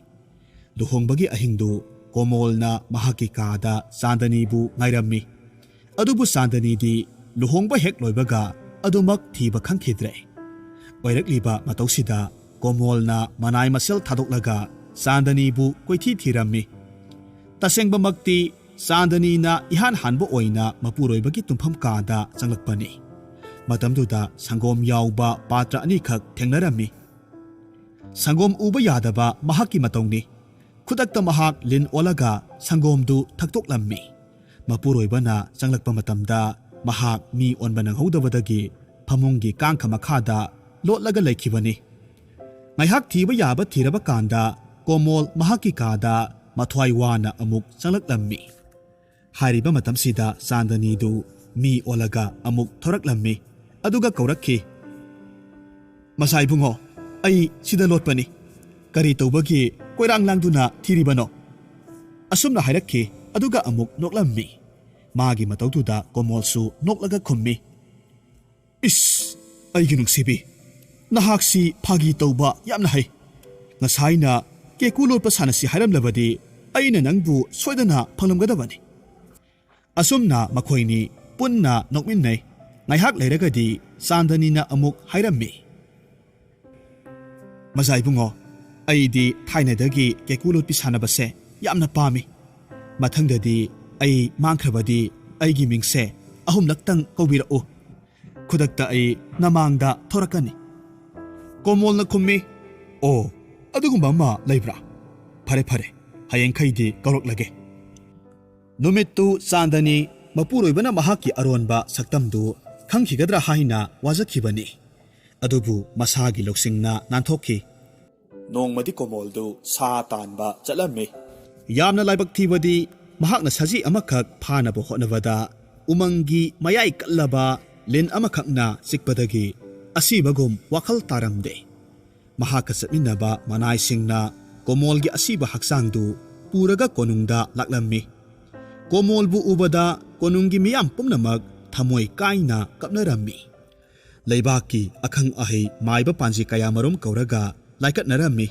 ꯂꯨꯍꯣꯡꯕꯒꯤ ꯑꯍꯤꯡꯗꯨ ꯀꯣꯃꯣꯜꯅ ꯃꯍꯥꯛꯀꯤ ꯀꯥꯗ ꯆꯥꯟꯗꯅꯤꯕꯨ ꯉꯥꯏꯔꯝꯃꯤ꯫ ꯑꯗꯨꯕꯨ ꯆꯥꯟꯗꯅꯤꯗꯤ ꯂꯨꯍꯣꯡꯕ ꯍꯦꯛ ꯂꯣꯏꯕꯒ ꯑꯗꯨꯃꯛ ꯊꯤꯕ ꯈꯪꯈꯤꯗ꯭ꯔꯦ꯫ ꯑꯣꯏꯔꯛꯂꯤꯕ ꯃꯇꯧꯁꯤꯗ ꯀꯣꯃꯣꯜꯅ ꯃꯅꯥꯏ ꯃꯁꯦꯜ ꯊꯥꯗꯣꯛꯂꯒ ꯆꯥꯟꯗꯅꯤꯕꯨ ꯀꯣꯏꯊꯤ ꯊꯤꯔꯝꯃꯤ꯫ ꯇꯁꯦꯡꯕꯃꯛꯇꯤ ꯆꯥꯟꯗꯅꯤꯅ ꯏꯍꯥꯟ ꯍꯥꯟꯕ ꯑꯣꯏꯅ ꯃꯄꯨꯔꯣꯏꯕꯒꯤ ꯇꯨꯝꯐꯝ ꯀꯥꯗ ꯆꯪꯂꯛꯄꯅꯤ꯫ ꯃꯇꯝꯗꯨꯗ ꯁꯪꯒꯣꯝ ꯌꯥꯎꯕ ꯄꯥꯇ꯭ꯔ ꯑꯅꯤꯈꯛ ꯊꯦꯡꯅꯔꯝꯃꯤ꯫ ꯁꯪꯒꯣꯝ ꯎꯕ ꯌꯥꯗꯕ ꯃꯍꯥꯛꯀꯤ ꯃꯇꯧꯅꯤ꯫ ꯈꯨꯗꯛꯇ ꯃꯍꯥꯛ ꯂꯤꯟ ꯑꯣꯜꯂꯒ ꯁꯪꯒꯣꯝꯗꯨ ꯊꯛꯇꯣꯛꯂꯝꯃꯤ꯫ ꯃꯄꯨꯔꯣꯏꯕꯅ ꯆꯪꯂꯛꯄ ꯃꯇꯝꯗ ꯃꯍꯥꯛ ꯃꯤ ꯑꯣꯟꯕ ꯅꯪꯍꯧꯗꯕꯗꯒꯤ ꯐꯃꯨꯡꯒꯤ ꯀꯥꯡꯈ ꯃꯈꯥꯗ ꯂꯣꯠꯂꯒ ꯂꯩꯈꯤꯕꯅꯤ꯫ ꯉꯥꯏꯍꯥꯛ ꯊꯤꯕ ꯌꯥꯕ ꯊꯤꯔꯕ ꯀꯥꯟꯗ ꯀꯣꯃꯣꯜ ꯃꯍꯥꯛꯀꯤ ꯀꯥꯗ ꯃꯊ꯭ꯋꯥꯏ ꯋꯥꯅ ꯑꯃꯨꯛ ꯆꯪꯂꯛꯂꯝꯃꯤ꯫ ꯍꯥꯏꯔꯤꯕ ꯃꯇꯝꯁꯤꯗ ꯆꯥꯟꯗꯅꯤꯗꯨ ꯃꯤ ꯑꯣꯜꯂꯒ ꯑꯃꯨꯛ ꯊꯣꯔꯛꯂꯝꯃꯤ꯫ ꯑꯗꯨꯒ ꯀꯧꯔꯛꯈꯤ, "ꯃꯁꯥ ꯏꯕꯨꯡꯉꯣ, ꯑꯩ ꯁꯤꯗ ꯂꯣꯠꯄꯅꯤ꯫ ꯀꯔꯤ ꯇꯧꯕꯒꯤ ꯀꯣꯏꯔꯥꯡ ꯂꯥꯡꯗꯨꯅ ꯊꯤꯔꯤꯕꯅꯣ?" ꯑꯁꯨꯝꯅ ꯍꯥꯏꯔꯛꯈꯤ꯫ ꯑꯗꯨꯒ ꯑꯃꯨꯛ ꯅꯣꯛꯂꯝꯃꯤ꯫ ꯃꯥꯒꯤ ꯃꯇꯧꯗꯨꯗ ꯀꯣꯃꯣꯜꯁꯨ ꯅꯣꯛꯂꯒ ꯈꯨꯝꯃꯤ, "ꯏꯁ, ꯑꯩꯒꯤ ꯅꯨꯡꯁꯤꯕꯤ, ꯅꯍꯥꯛꯁꯤ ꯐꯥꯒꯤ ꯇꯧꯕ ꯌꯥꯝꯅ ꯍꯩ꯫ ꯉꯁꯥꯏꯅ ꯀꯦꯀꯨ ꯂꯣꯠꯄ ꯁꯥꯟꯅꯁꯤ ꯍꯥꯏꯔꯝꯂꯕꯗꯤ ꯑꯩꯅ ꯅꯪꯕꯨ ꯁꯣꯏꯗꯅ ꯐꯪꯂꯝꯒꯗꯕꯅꯤ꯫" ꯑꯁꯨꯝꯅ ꯃꯈꯣꯏꯅꯤ ꯄꯨꯟꯅ ꯅꯣꯛꯃꯤꯟꯅꯩ꯫ ꯉꯥꯏꯍꯥꯛ ꯂꯩꯔꯒꯗꯤ ꯆꯥꯟꯗꯅꯤꯅ ꯑꯃꯨꯛ ꯍꯥꯏꯔꯝꯃꯤ, "ꯃꯖꯥ ꯏꯕꯨꯡꯉꯣ, ꯑꯩꯗꯤ ꯊꯥꯏꯅꯗꯒꯤ ꯀꯦꯀꯨ ꯂꯣꯠꯄꯤ ꯁꯥꯟꯅꯕꯁꯦ ꯌꯥꯝꯅ ꯄꯥꯝꯃꯤ꯫ ꯃꯊꯪꯗꯗꯤ ꯑꯩ ꯃꯥꯡꯈ꯭ꯔꯕꯗꯤ ꯑꯩꯒꯤ ꯃꯤꯡꯁꯦ ꯑꯍꯨꯝꯂꯛꯇꯪ ꯀꯧꯕꯤꯔꯛꯎ꯫ ꯈꯨꯗꯛꯇ ꯑꯩ ꯅꯃꯥꯡꯗ ꯊꯣꯔꯛꯀꯅꯤ꯫ ꯀꯣꯃꯣꯜꯅ ꯈꯨꯝꯃꯤ, "ꯑꯣ, ꯑꯗꯨꯒꯨꯝꯕ ꯑꯃ ꯂꯩꯕ꯭ꯔꯥ? ꯐꯔꯦ, ꯐꯔꯦ, ꯍꯌꯦꯡꯈꯩꯗꯤ ꯀꯧꯔꯛꯂꯒꯦ꯫" ꯅꯨꯃꯤꯠꯇꯨ ꯆꯥꯟꯗꯅꯤ ꯃꯄꯨꯔꯣꯏꯕꯅ ꯃꯍꯥꯛꯀꯤ ꯑꯔꯣꯟꯕ ꯁꯛꯇꯝꯗꯨ ꯈꯪꯈꯤꯒꯗ꯭ꯔꯥ ꯍꯥꯏꯅ ꯋꯥꯖꯈꯤꯕꯅꯤ꯫ ꯑꯗꯨꯕꯨ ꯃꯁꯥꯒꯤ ꯂꯧꯁꯤꯡꯅ ꯅꯥꯟꯊꯣꯛꯈꯤ꯫ ꯅꯣꯡꯃꯗꯤ ꯀꯣꯃꯣꯜꯗꯨ ꯁꯥ ꯇꯥꯟꯕ ꯆꯠꯂꯝꯃꯤ꯫ ꯌꯥꯝꯅ ꯂꯥꯏꯕꯛ ꯊꯤꯕꯗꯤ, ꯃꯍꯥꯛꯅ ꯁꯖꯤ ꯑꯃꯈꯛ ꯐꯥꯅꯕ ꯍꯣꯠꯅꯕꯗ ꯎꯃꯪꯒꯤ ꯃꯌꯥꯏ ꯀꯜꯂꯕ ꯂꯤꯟ ꯑꯃꯈꯛꯅ ꯆꯤꯛꯄꯗꯒꯤ ꯑꯁꯤꯕꯒꯨꯝ ꯋꯥꯈꯜ ꯇꯥꯔꯝꯗꯦ꯫ ꯃꯍꯥꯛꯀ ꯆꯠꯃꯤꯟꯅꯕ ꯃꯅꯥꯏꯁꯤꯡꯅ ꯀꯣꯃꯣꯜꯒꯤ ꯑꯁꯤꯕ ꯍꯛꯆꯥꯡꯗꯨ ꯄꯨꯔꯒ ꯀꯣꯅꯨꯡꯗ ꯂꯥꯛꯂꯝꯃꯤ꯫ ꯀꯣꯃꯣꯜꯕꯨ ꯎꯕꯗ ꯀꯣꯅꯨꯡꯒꯤ ꯃꯤꯌꯥꯝ ꯄꯨꯝꯅꯃꯛ ꯊꯃꯣꯏ ꯀꯥꯏꯅ ꯀꯞꯅꯔꯝꯃꯤ꯫ ꯂꯩꯕꯥꯛꯀꯤ ꯑꯈꯪ ꯑꯍꯩ ꯃꯥꯏꯕ ꯄꯥꯟꯖꯤ ꯀꯌꯥꯃꯔꯨꯝ ꯀꯧꯔꯒ ꯂꯥꯏꯀꯠꯅꯔꯝꯃꯤ꯫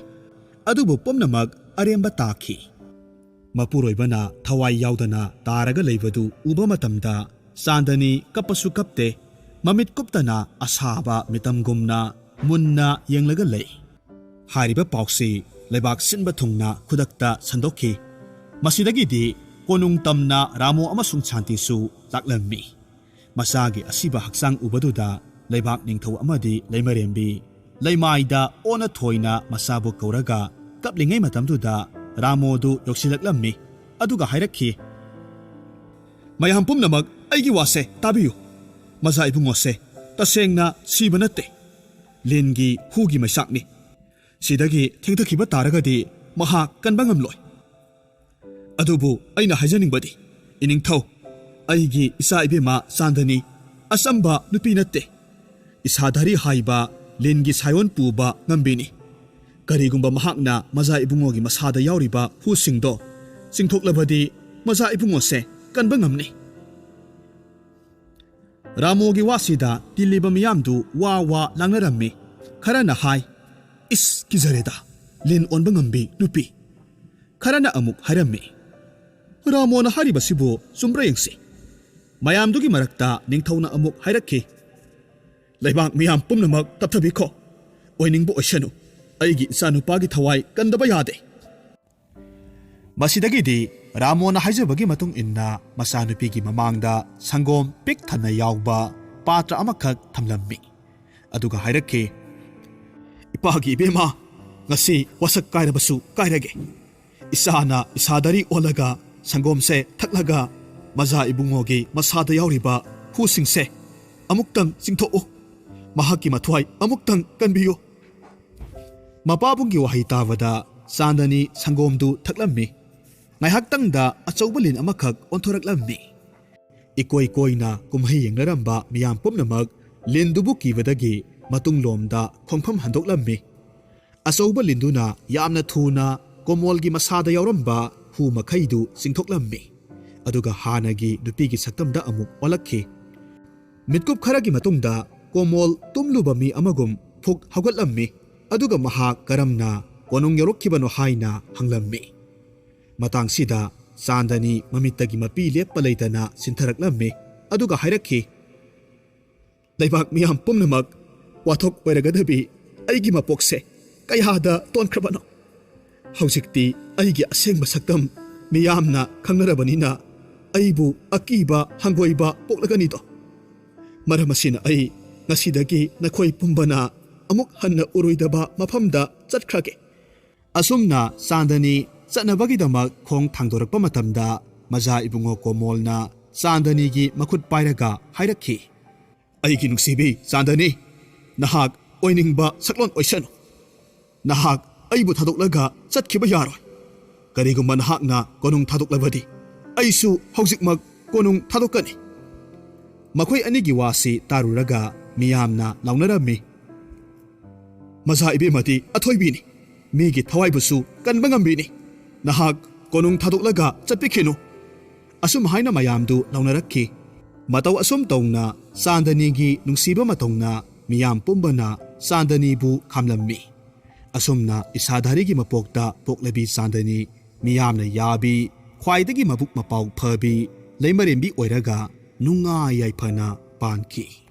ꯑꯗꯨꯕꯨ ꯄꯨꯝꯅꯃꯛ ꯑꯔꯦꯝꯕ ꯇꯥꯈꯤ꯫ ꯃꯄꯨꯔꯣꯏꯕꯅ ꯊꯋꯥꯏ ꯌꯥꯎꯗꯅ ꯇꯥꯔꯒ ꯂꯩꯕꯗꯨ ꯎꯕ ꯃꯇꯝꯗ ꯆꯥꯟꯗꯅꯤ ꯀꯞꯄꯁꯨ ꯀꯞꯇꯦ, ꯃꯃꯤꯠ ꯀꯨꯞꯇꯅ ꯑꯁꯥꯕ ꯃꯤꯇꯝꯒꯨꯝꯅ ꯃꯨꯟꯅ ꯌꯦꯡꯂꯒ ꯂꯩ꯫ ꯍꯥꯏꯔꯤꯕ ꯄꯥꯎꯁꯤ ꯂꯩꯕꯥꯛ ꯁꯤꯟꯕ ꯊꯨꯡꯅ ꯈꯨꯗꯛꯇ ꯁꯟꯗꯣꯛꯈꯤ꯫ ꯃꯁꯤꯗꯒꯤꯗꯤ ꯀꯣꯅꯨꯡ ꯇꯝꯅ ꯔꯥꯃꯣ ꯑꯃꯁꯨꯡ ꯁꯥꯟꯇꯤꯁꯨ ꯂꯥꯛꯂꯝꯃꯤ꯫ ꯃꯆꯥꯒꯤ ꯑꯁꯤꯕ ꯍꯛꯆꯥꯡ ꯎꯕꯗꯨꯗ ꯂꯩꯕꯥꯛ ꯅꯤꯡꯊꯧ ꯑꯃꯗꯤ ꯂꯩꯃꯔꯦꯝꯕꯤ ꯂꯩꯃꯥꯏꯗ ꯑꯣꯟꯅ ꯊꯣꯏꯅ ꯃꯆꯥꯕꯨ ꯀꯧꯔꯒ ꯀꯞꯂꯤꯉꯩ ꯃꯇꯝꯗꯨꯗ ꯔꯥꯃꯣꯗꯨ ꯌꯧꯁꯤꯜꯂꯛꯂꯝꯃꯤ꯫ ꯑꯗꯨꯒ ꯍꯥꯏꯔꯛꯈꯤ, "ꯃꯌꯥꯝ ꯄꯨꯝꯅꯃꯛ ꯑꯩꯒꯤ ꯋꯥꯁꯦ ꯇꯥꯕꯤꯌꯨ꯫ ꯃꯖꯥ ꯏꯕꯨꯡꯉꯣꯁꯦ ꯇꯁꯦꯡꯅ ꯁꯤꯕ ꯅꯠꯇꯦ꯫ ꯂꯤꯟꯒꯤ ꯍꯨꯒꯤ ꯃꯩꯁꯥꯛꯅꯤ꯫ ꯁꯤꯗꯒꯤ ꯊꯦꯡꯊꯈꯤꯕ ꯇꯥꯔꯒꯗꯤ ꯃꯍꯥꯛ ꯀꯟꯕ ꯉꯝꯂꯣꯏ꯫ ꯑꯗꯨꯕꯨ ꯑꯩꯅ ꯍꯥꯏꯖꯅꯤꯡꯕꯗꯤ, ꯏꯅꯤꯡꯊꯧ, ꯑꯩꯒꯤ ꯏꯆꯥ ꯏꯕꯦꯝꯃ ꯆꯥꯟꯗꯅꯤ ꯑꯆꯝꯕ ꯅꯨꯄꯤ ꯅꯠꯇꯦ꯫ ꯏꯁꯥꯙꯥꯔꯤ ꯍꯥꯏꯕ ꯂꯤꯟꯒꯤ ꯁꯥꯏꯑꯣꯟ ꯄꯨꯕ ꯉꯝꯕꯤꯅꯤ꯫ ꯀꯔꯤꯒꯨꯝꯕ ꯃꯍꯥꯛꯅ ꯃꯖꯥ ꯏꯕꯨꯡꯉꯣꯒꯤ ꯃꯁꯥꯗ ꯌꯥꯎꯔꯤꯕ ꯍꯨꯁꯤꯡꯗꯣ ꯆꯤꯡꯊꯣꯛꯂꯕꯗꯤ ꯃꯖꯥ ꯏꯕꯨꯡꯉꯣꯁꯦ ꯀꯟꯕ ꯉꯝꯅꯤ꯫" ꯔꯥꯃꯣꯒꯤ ꯋꯥꯁꯤꯗ ꯇꯤꯜꯂꯤꯕ ꯃꯤꯌꯥꯝꯗꯨ ꯋꯥ ꯋꯥ ꯂꯥꯡꯅꯔꯝꯃꯤ꯫ ꯈꯔꯅ ꯍꯥꯏ, "ꯏꯁ, ꯀꯤꯖꯔꯦꯗ, ꯂꯤꯟ ꯑꯣꯟꯕ ꯉꯝꯕꯤ ꯅꯨꯄꯤ꯫" ꯈꯔꯅ ꯑꯃꯨꯛ ꯍꯥꯏꯔꯝꯃꯤ, "ꯔꯥꯃꯣꯅ ꯍꯥꯏꯔꯤꯕꯁꯤꯕꯨ ꯆꯨꯝꯕ꯭ꯔꯥ ꯌꯦꯡꯁꯤ꯫" ꯃꯌꯥꯝꯗꯨꯒꯤ ꯃꯔꯛꯇ ꯅꯤꯡꯊꯧꯅ ꯑꯃꯨꯛ ꯍꯥꯏꯔꯛꯈꯤ, "ꯂꯩꯕꯥꯛ ꯃꯤꯌꯥꯝ ꯄꯨꯝꯅꯃꯛ ꯇꯞꯊꯕꯤꯈꯣ, ꯑꯣꯏꯅꯤꯡꯕ ꯑꯣꯏꯁꯅꯨ꯫ ꯑꯩꯒꯤ ꯏꯆꯥꯅꯨꯄꯥꯒꯤ ꯊꯋꯥꯏ ꯀꯟꯗꯕ ꯌꯥꯗꯦ꯫ ꯃꯁꯤꯗꯒꯤꯗꯤ ꯔꯥꯃꯣꯅ ꯍꯥꯏꯖꯕꯒꯤ ꯃꯇꯨꯡ ꯏꯟꯅ ꯃꯆꯥꯅꯨꯄꯤꯒꯤ ꯃꯃꯥꯡꯗ ꯁꯪꯒꯣꯝ ꯄꯤꯛ ꯊꯟꯅ ꯌꯥꯎꯕ ꯄꯥꯇ꯭ꯔ ꯑꯃꯈꯛ ꯊꯝꯂꯝꯃꯤ꯫ ꯑꯗꯨꯒ ꯍꯥꯏꯔꯛꯈꯤ, "ꯏꯄꯥꯒꯤ ꯏꯕꯦꯝꯃ, ꯉꯁꯤ ꯋꯥꯁꯛ ꯀꯥꯏꯔꯕꯁꯨ ꯀꯥꯏꯔꯒꯦ꯫ ꯏꯆꯥꯅ ꯏꯁꯥꯗꯥꯔꯤ ꯑꯣꯜꯂꯒ ꯁꯪꯒꯣꯝꯁꯦ ꯊꯛꯂꯒ ꯃꯖꯥ ꯏꯕꯨꯡꯉꯣꯒꯤ ꯃꯁꯥꯗ ꯌꯥꯎꯔꯤꯕ ꯍꯨꯁꯤꯡꯁꯦ ꯑꯃꯨꯛꯇꯪ ꯆꯤꯡꯊꯣꯛꯎ꯫ ꯃꯍꯥꯛꯀꯤ ꯃꯊ꯭ꯋꯥꯏ ꯑꯃꯨꯛꯇꯪ ꯀꯟꯕꯤꯌꯨ꯫" ꯃꯄꯥꯕꯨꯡꯒꯤ ꯋꯥꯍꯩ ꯇꯥꯕꯗ ꯆꯥꯟꯗꯅꯤ ꯁꯪꯒꯣꯝꯗꯨ ꯊꯛꯂꯝꯃꯤ꯫ ꯉꯥꯏꯍꯥꯛꯇꯪꯗ ꯑꯆꯧꯕ ꯂꯤꯟ ꯑꯃꯈꯛ ꯑꯣꯟꯊꯣꯔꯛꯂꯝꯃꯤ꯫ ꯏꯀꯣꯏ ꯀꯣꯏꯅ ꯀꯨꯝꯍꯩ ꯌꯦꯡꯅꯔꯝꯕ ꯃꯤꯌꯥꯝ ꯄꯨꯝꯅꯃꯛ ꯂꯤꯟꯗꯨꯕꯨ ꯀꯤꯕꯗꯒꯤ ꯃꯇꯨꯡꯂꯣꯝꯗ ꯈꯣꯡꯐꯝ ꯍꯟꯗꯣꯛꯂꯝꯃꯤ꯫ ꯑꯆꯧꯕ ꯂꯤꯟꯗꯨꯅ ꯌꯥꯝꯅ ꯊꯨꯅ ꯀꯣꯃꯣꯜꯒꯤ ꯃꯁꯥꯗ ꯌꯥꯎꯔꯝꯕ ꯍꯨ ꯃꯈꯩꯗꯨ ꯆꯤꯡꯊꯣꯛꯂꯝꯃꯤ꯫ ꯑꯗꯨꯒ ꯍꯥꯟꯅꯒꯤ ꯅꯨꯄꯤꯒꯤ ꯁꯛꯇꯝꯗ ꯑꯃꯨꯛ ꯑꯣꯜꯂꯛꯈꯤ꯫ ꯃꯤꯠꯀꯨꯞ ꯈꯔꯒꯤ ꯃꯇꯨꯡꯗ ꯀꯣꯃꯣꯜ ꯇꯨꯝꯂꯨꯕ ꯃꯤ ꯑꯃꯒꯨꯝ ꯐꯨꯛ ꯍꯧꯒꯠꯂꯝꯃꯤ꯫ ꯑꯗꯨꯒ ꯃꯍꯥꯛ ꯀꯔꯝꯅ ꯀꯣꯅꯨꯡ ꯌꯧꯔꯛꯈꯤꯕꯅꯣ ꯍꯥꯏꯅ ꯍꯪꯂꯝꯃꯤ꯫ ꯃꯇꯥꯡꯁꯤꯗ ꯆꯥꯟꯗꯅꯤ ꯃꯃꯤꯠꯇꯒꯤ ꯃꯄꯤ ꯂꯦꯞꯄ ꯂꯩꯇꯅ ꯆꯤꯟꯊꯔꯛꯂꯝꯃꯤ꯫ ꯑꯗꯨꯒ ꯍꯥꯏꯔꯛꯈꯤ, "ꯂꯩꯕꯥꯛ ꯃꯤꯌꯥꯝ ꯄꯨꯝꯅꯃꯛ ꯋꯥꯊꯣꯛ ꯑꯣꯏꯔꯒꯗꯕꯤ ꯑꯩꯒꯤ ꯃꯄꯣꯛꯁꯦ ꯀꯌꯥꯗ ꯇꯣꯟꯈ꯭ꯔꯕꯅꯣ! ꯍꯧꯖꯤꯛꯇꯤ ꯑꯩꯒꯤ ꯑꯁꯦꯡꯕ ꯁꯛꯇꯝ ꯃꯤꯌꯥꯝꯅ ꯈꯪꯅꯔꯕꯅꯤꯅ ꯑꯩꯕꯨ ꯑꯀꯤꯕ ꯍꯪꯒꯣꯏꯕ ꯄꯣꯛꯂꯒꯅꯤꯗꯣ꯫ ꯃꯔꯝ ꯑꯁꯤꯅ ꯑꯩ ꯉꯁꯤꯗꯒꯤ ꯅꯈꯣꯏ ꯄꯨꯝꯕꯅ ꯑꯃꯨꯛ ꯍꯟꯅ ꯎꯔꯣꯏꯗꯕ ꯃꯐꯝꯗ ꯆꯠꯈ꯭ꯔꯒꯦ꯫" ꯑꯁꯨꯝꯅ ꯆꯥꯟꯗꯅꯤ ꯆꯠꯅꯕꯒꯤꯗꯃꯛ ꯈꯣꯡ ꯊꯥꯡꯗꯣꯔꯛꯄ ꯃꯇꯝꯗ ꯃꯖꯥ ꯏꯕꯨꯡꯉꯣ ꯀꯣꯃꯣꯜꯅ ꯆꯥꯟꯗꯅꯤꯒꯤ ꯃꯈꯨꯠ ꯄꯥꯏꯔꯒ ꯍꯥꯏꯔꯛꯈꯤ, "ꯑꯩꯒꯤ ꯅꯨꯡꯁꯤꯕꯤ ꯆꯥꯟꯗꯅꯤ, ꯅꯍꯥꯛ ꯑꯣꯏꯅꯤꯡꯕ ꯁꯛꯂꯣꯟ ꯑꯣꯏꯁꯅꯨ꯫ ꯅꯍꯥꯛ ꯑꯩꯕꯨ ꯊꯥꯗꯣꯛꯂꯒ ꯆꯠꯈꯤꯕ ꯌꯥꯔꯣꯏ꯫ ꯀꯔꯤꯒꯨꯝꯕ ꯅꯍꯥꯛꯅ ꯀꯣꯅꯨꯡ ꯊꯥꯗꯣꯛꯂꯕꯗꯤ ꯑꯩꯁꯨ ꯍꯧꯖꯤꯛꯃꯛ ꯀꯣꯅꯨꯡ ꯊꯥꯗꯣꯛꯀꯅꯤ꯫" ꯃꯈꯣꯏ ꯑꯅꯤꯒꯤ ꯋꯥꯁꯤ ꯇꯥꯔꯨꯔꯒ ꯃꯤꯌꯥꯝꯅ ꯂꯥꯎꯅꯔꯝꯃꯤ, "ꯃꯖꯥ ꯏꯕꯦꯝꯃꯗꯤ ꯑꯊꯣꯏꯕꯤꯅꯤ, ꯃꯤꯒꯤ ꯊꯋꯥꯏꯕꯨꯁꯨ ꯀꯟꯕ ꯉꯝꯕꯤꯅꯤ꯫ ꯅꯍꯥꯛ ꯀꯣꯅꯨꯡ ꯊꯥꯗꯣꯛꯂꯒ ꯆꯠꯄꯤꯈꯤꯅꯨ꯫" ꯑꯁꯨꯝ ꯍꯥꯏꯅ ꯃꯌꯥꯝꯗꯨ ꯂꯥꯎꯅꯔꯛꯈꯤ꯫ ꯃꯇꯧ ꯑꯁꯨꯝ ꯇꯧꯅ ꯆꯥꯟꯗꯅꯤꯒꯤ ꯅꯨꯡꯁꯤꯕ ꯃꯇꯧꯅ ꯃꯤꯌꯥꯝ ꯄꯨꯝꯕꯅ ꯆꯥꯟꯗꯅꯤꯕꯨ ꯈꯥꯝꯂꯝꯃꯤ꯫ ꯑꯁꯨꯝꯅ ꯏꯁꯥꯙꯥꯔꯤꯒꯤ ꯃꯄꯣꯛꯇ ꯄꯣꯛꯂꯕꯤ ꯆꯥꯟꯗꯅꯤ ꯃꯤꯌꯥꯝꯅ ꯌꯥꯕꯤ, ꯈ꯭ꯋꯥꯏꯗꯒꯤ ꯃꯕꯨꯛ ꯃꯄꯥꯎ ꯐꯕꯤ ꯂꯩꯃꯔꯦꯝꯕꯤ ꯑꯣꯏꯔꯒ ꯅꯨꯡꯉꯥꯏ ꯌꯥꯏꯐꯅ ꯄꯥꯟꯈꯤ꯫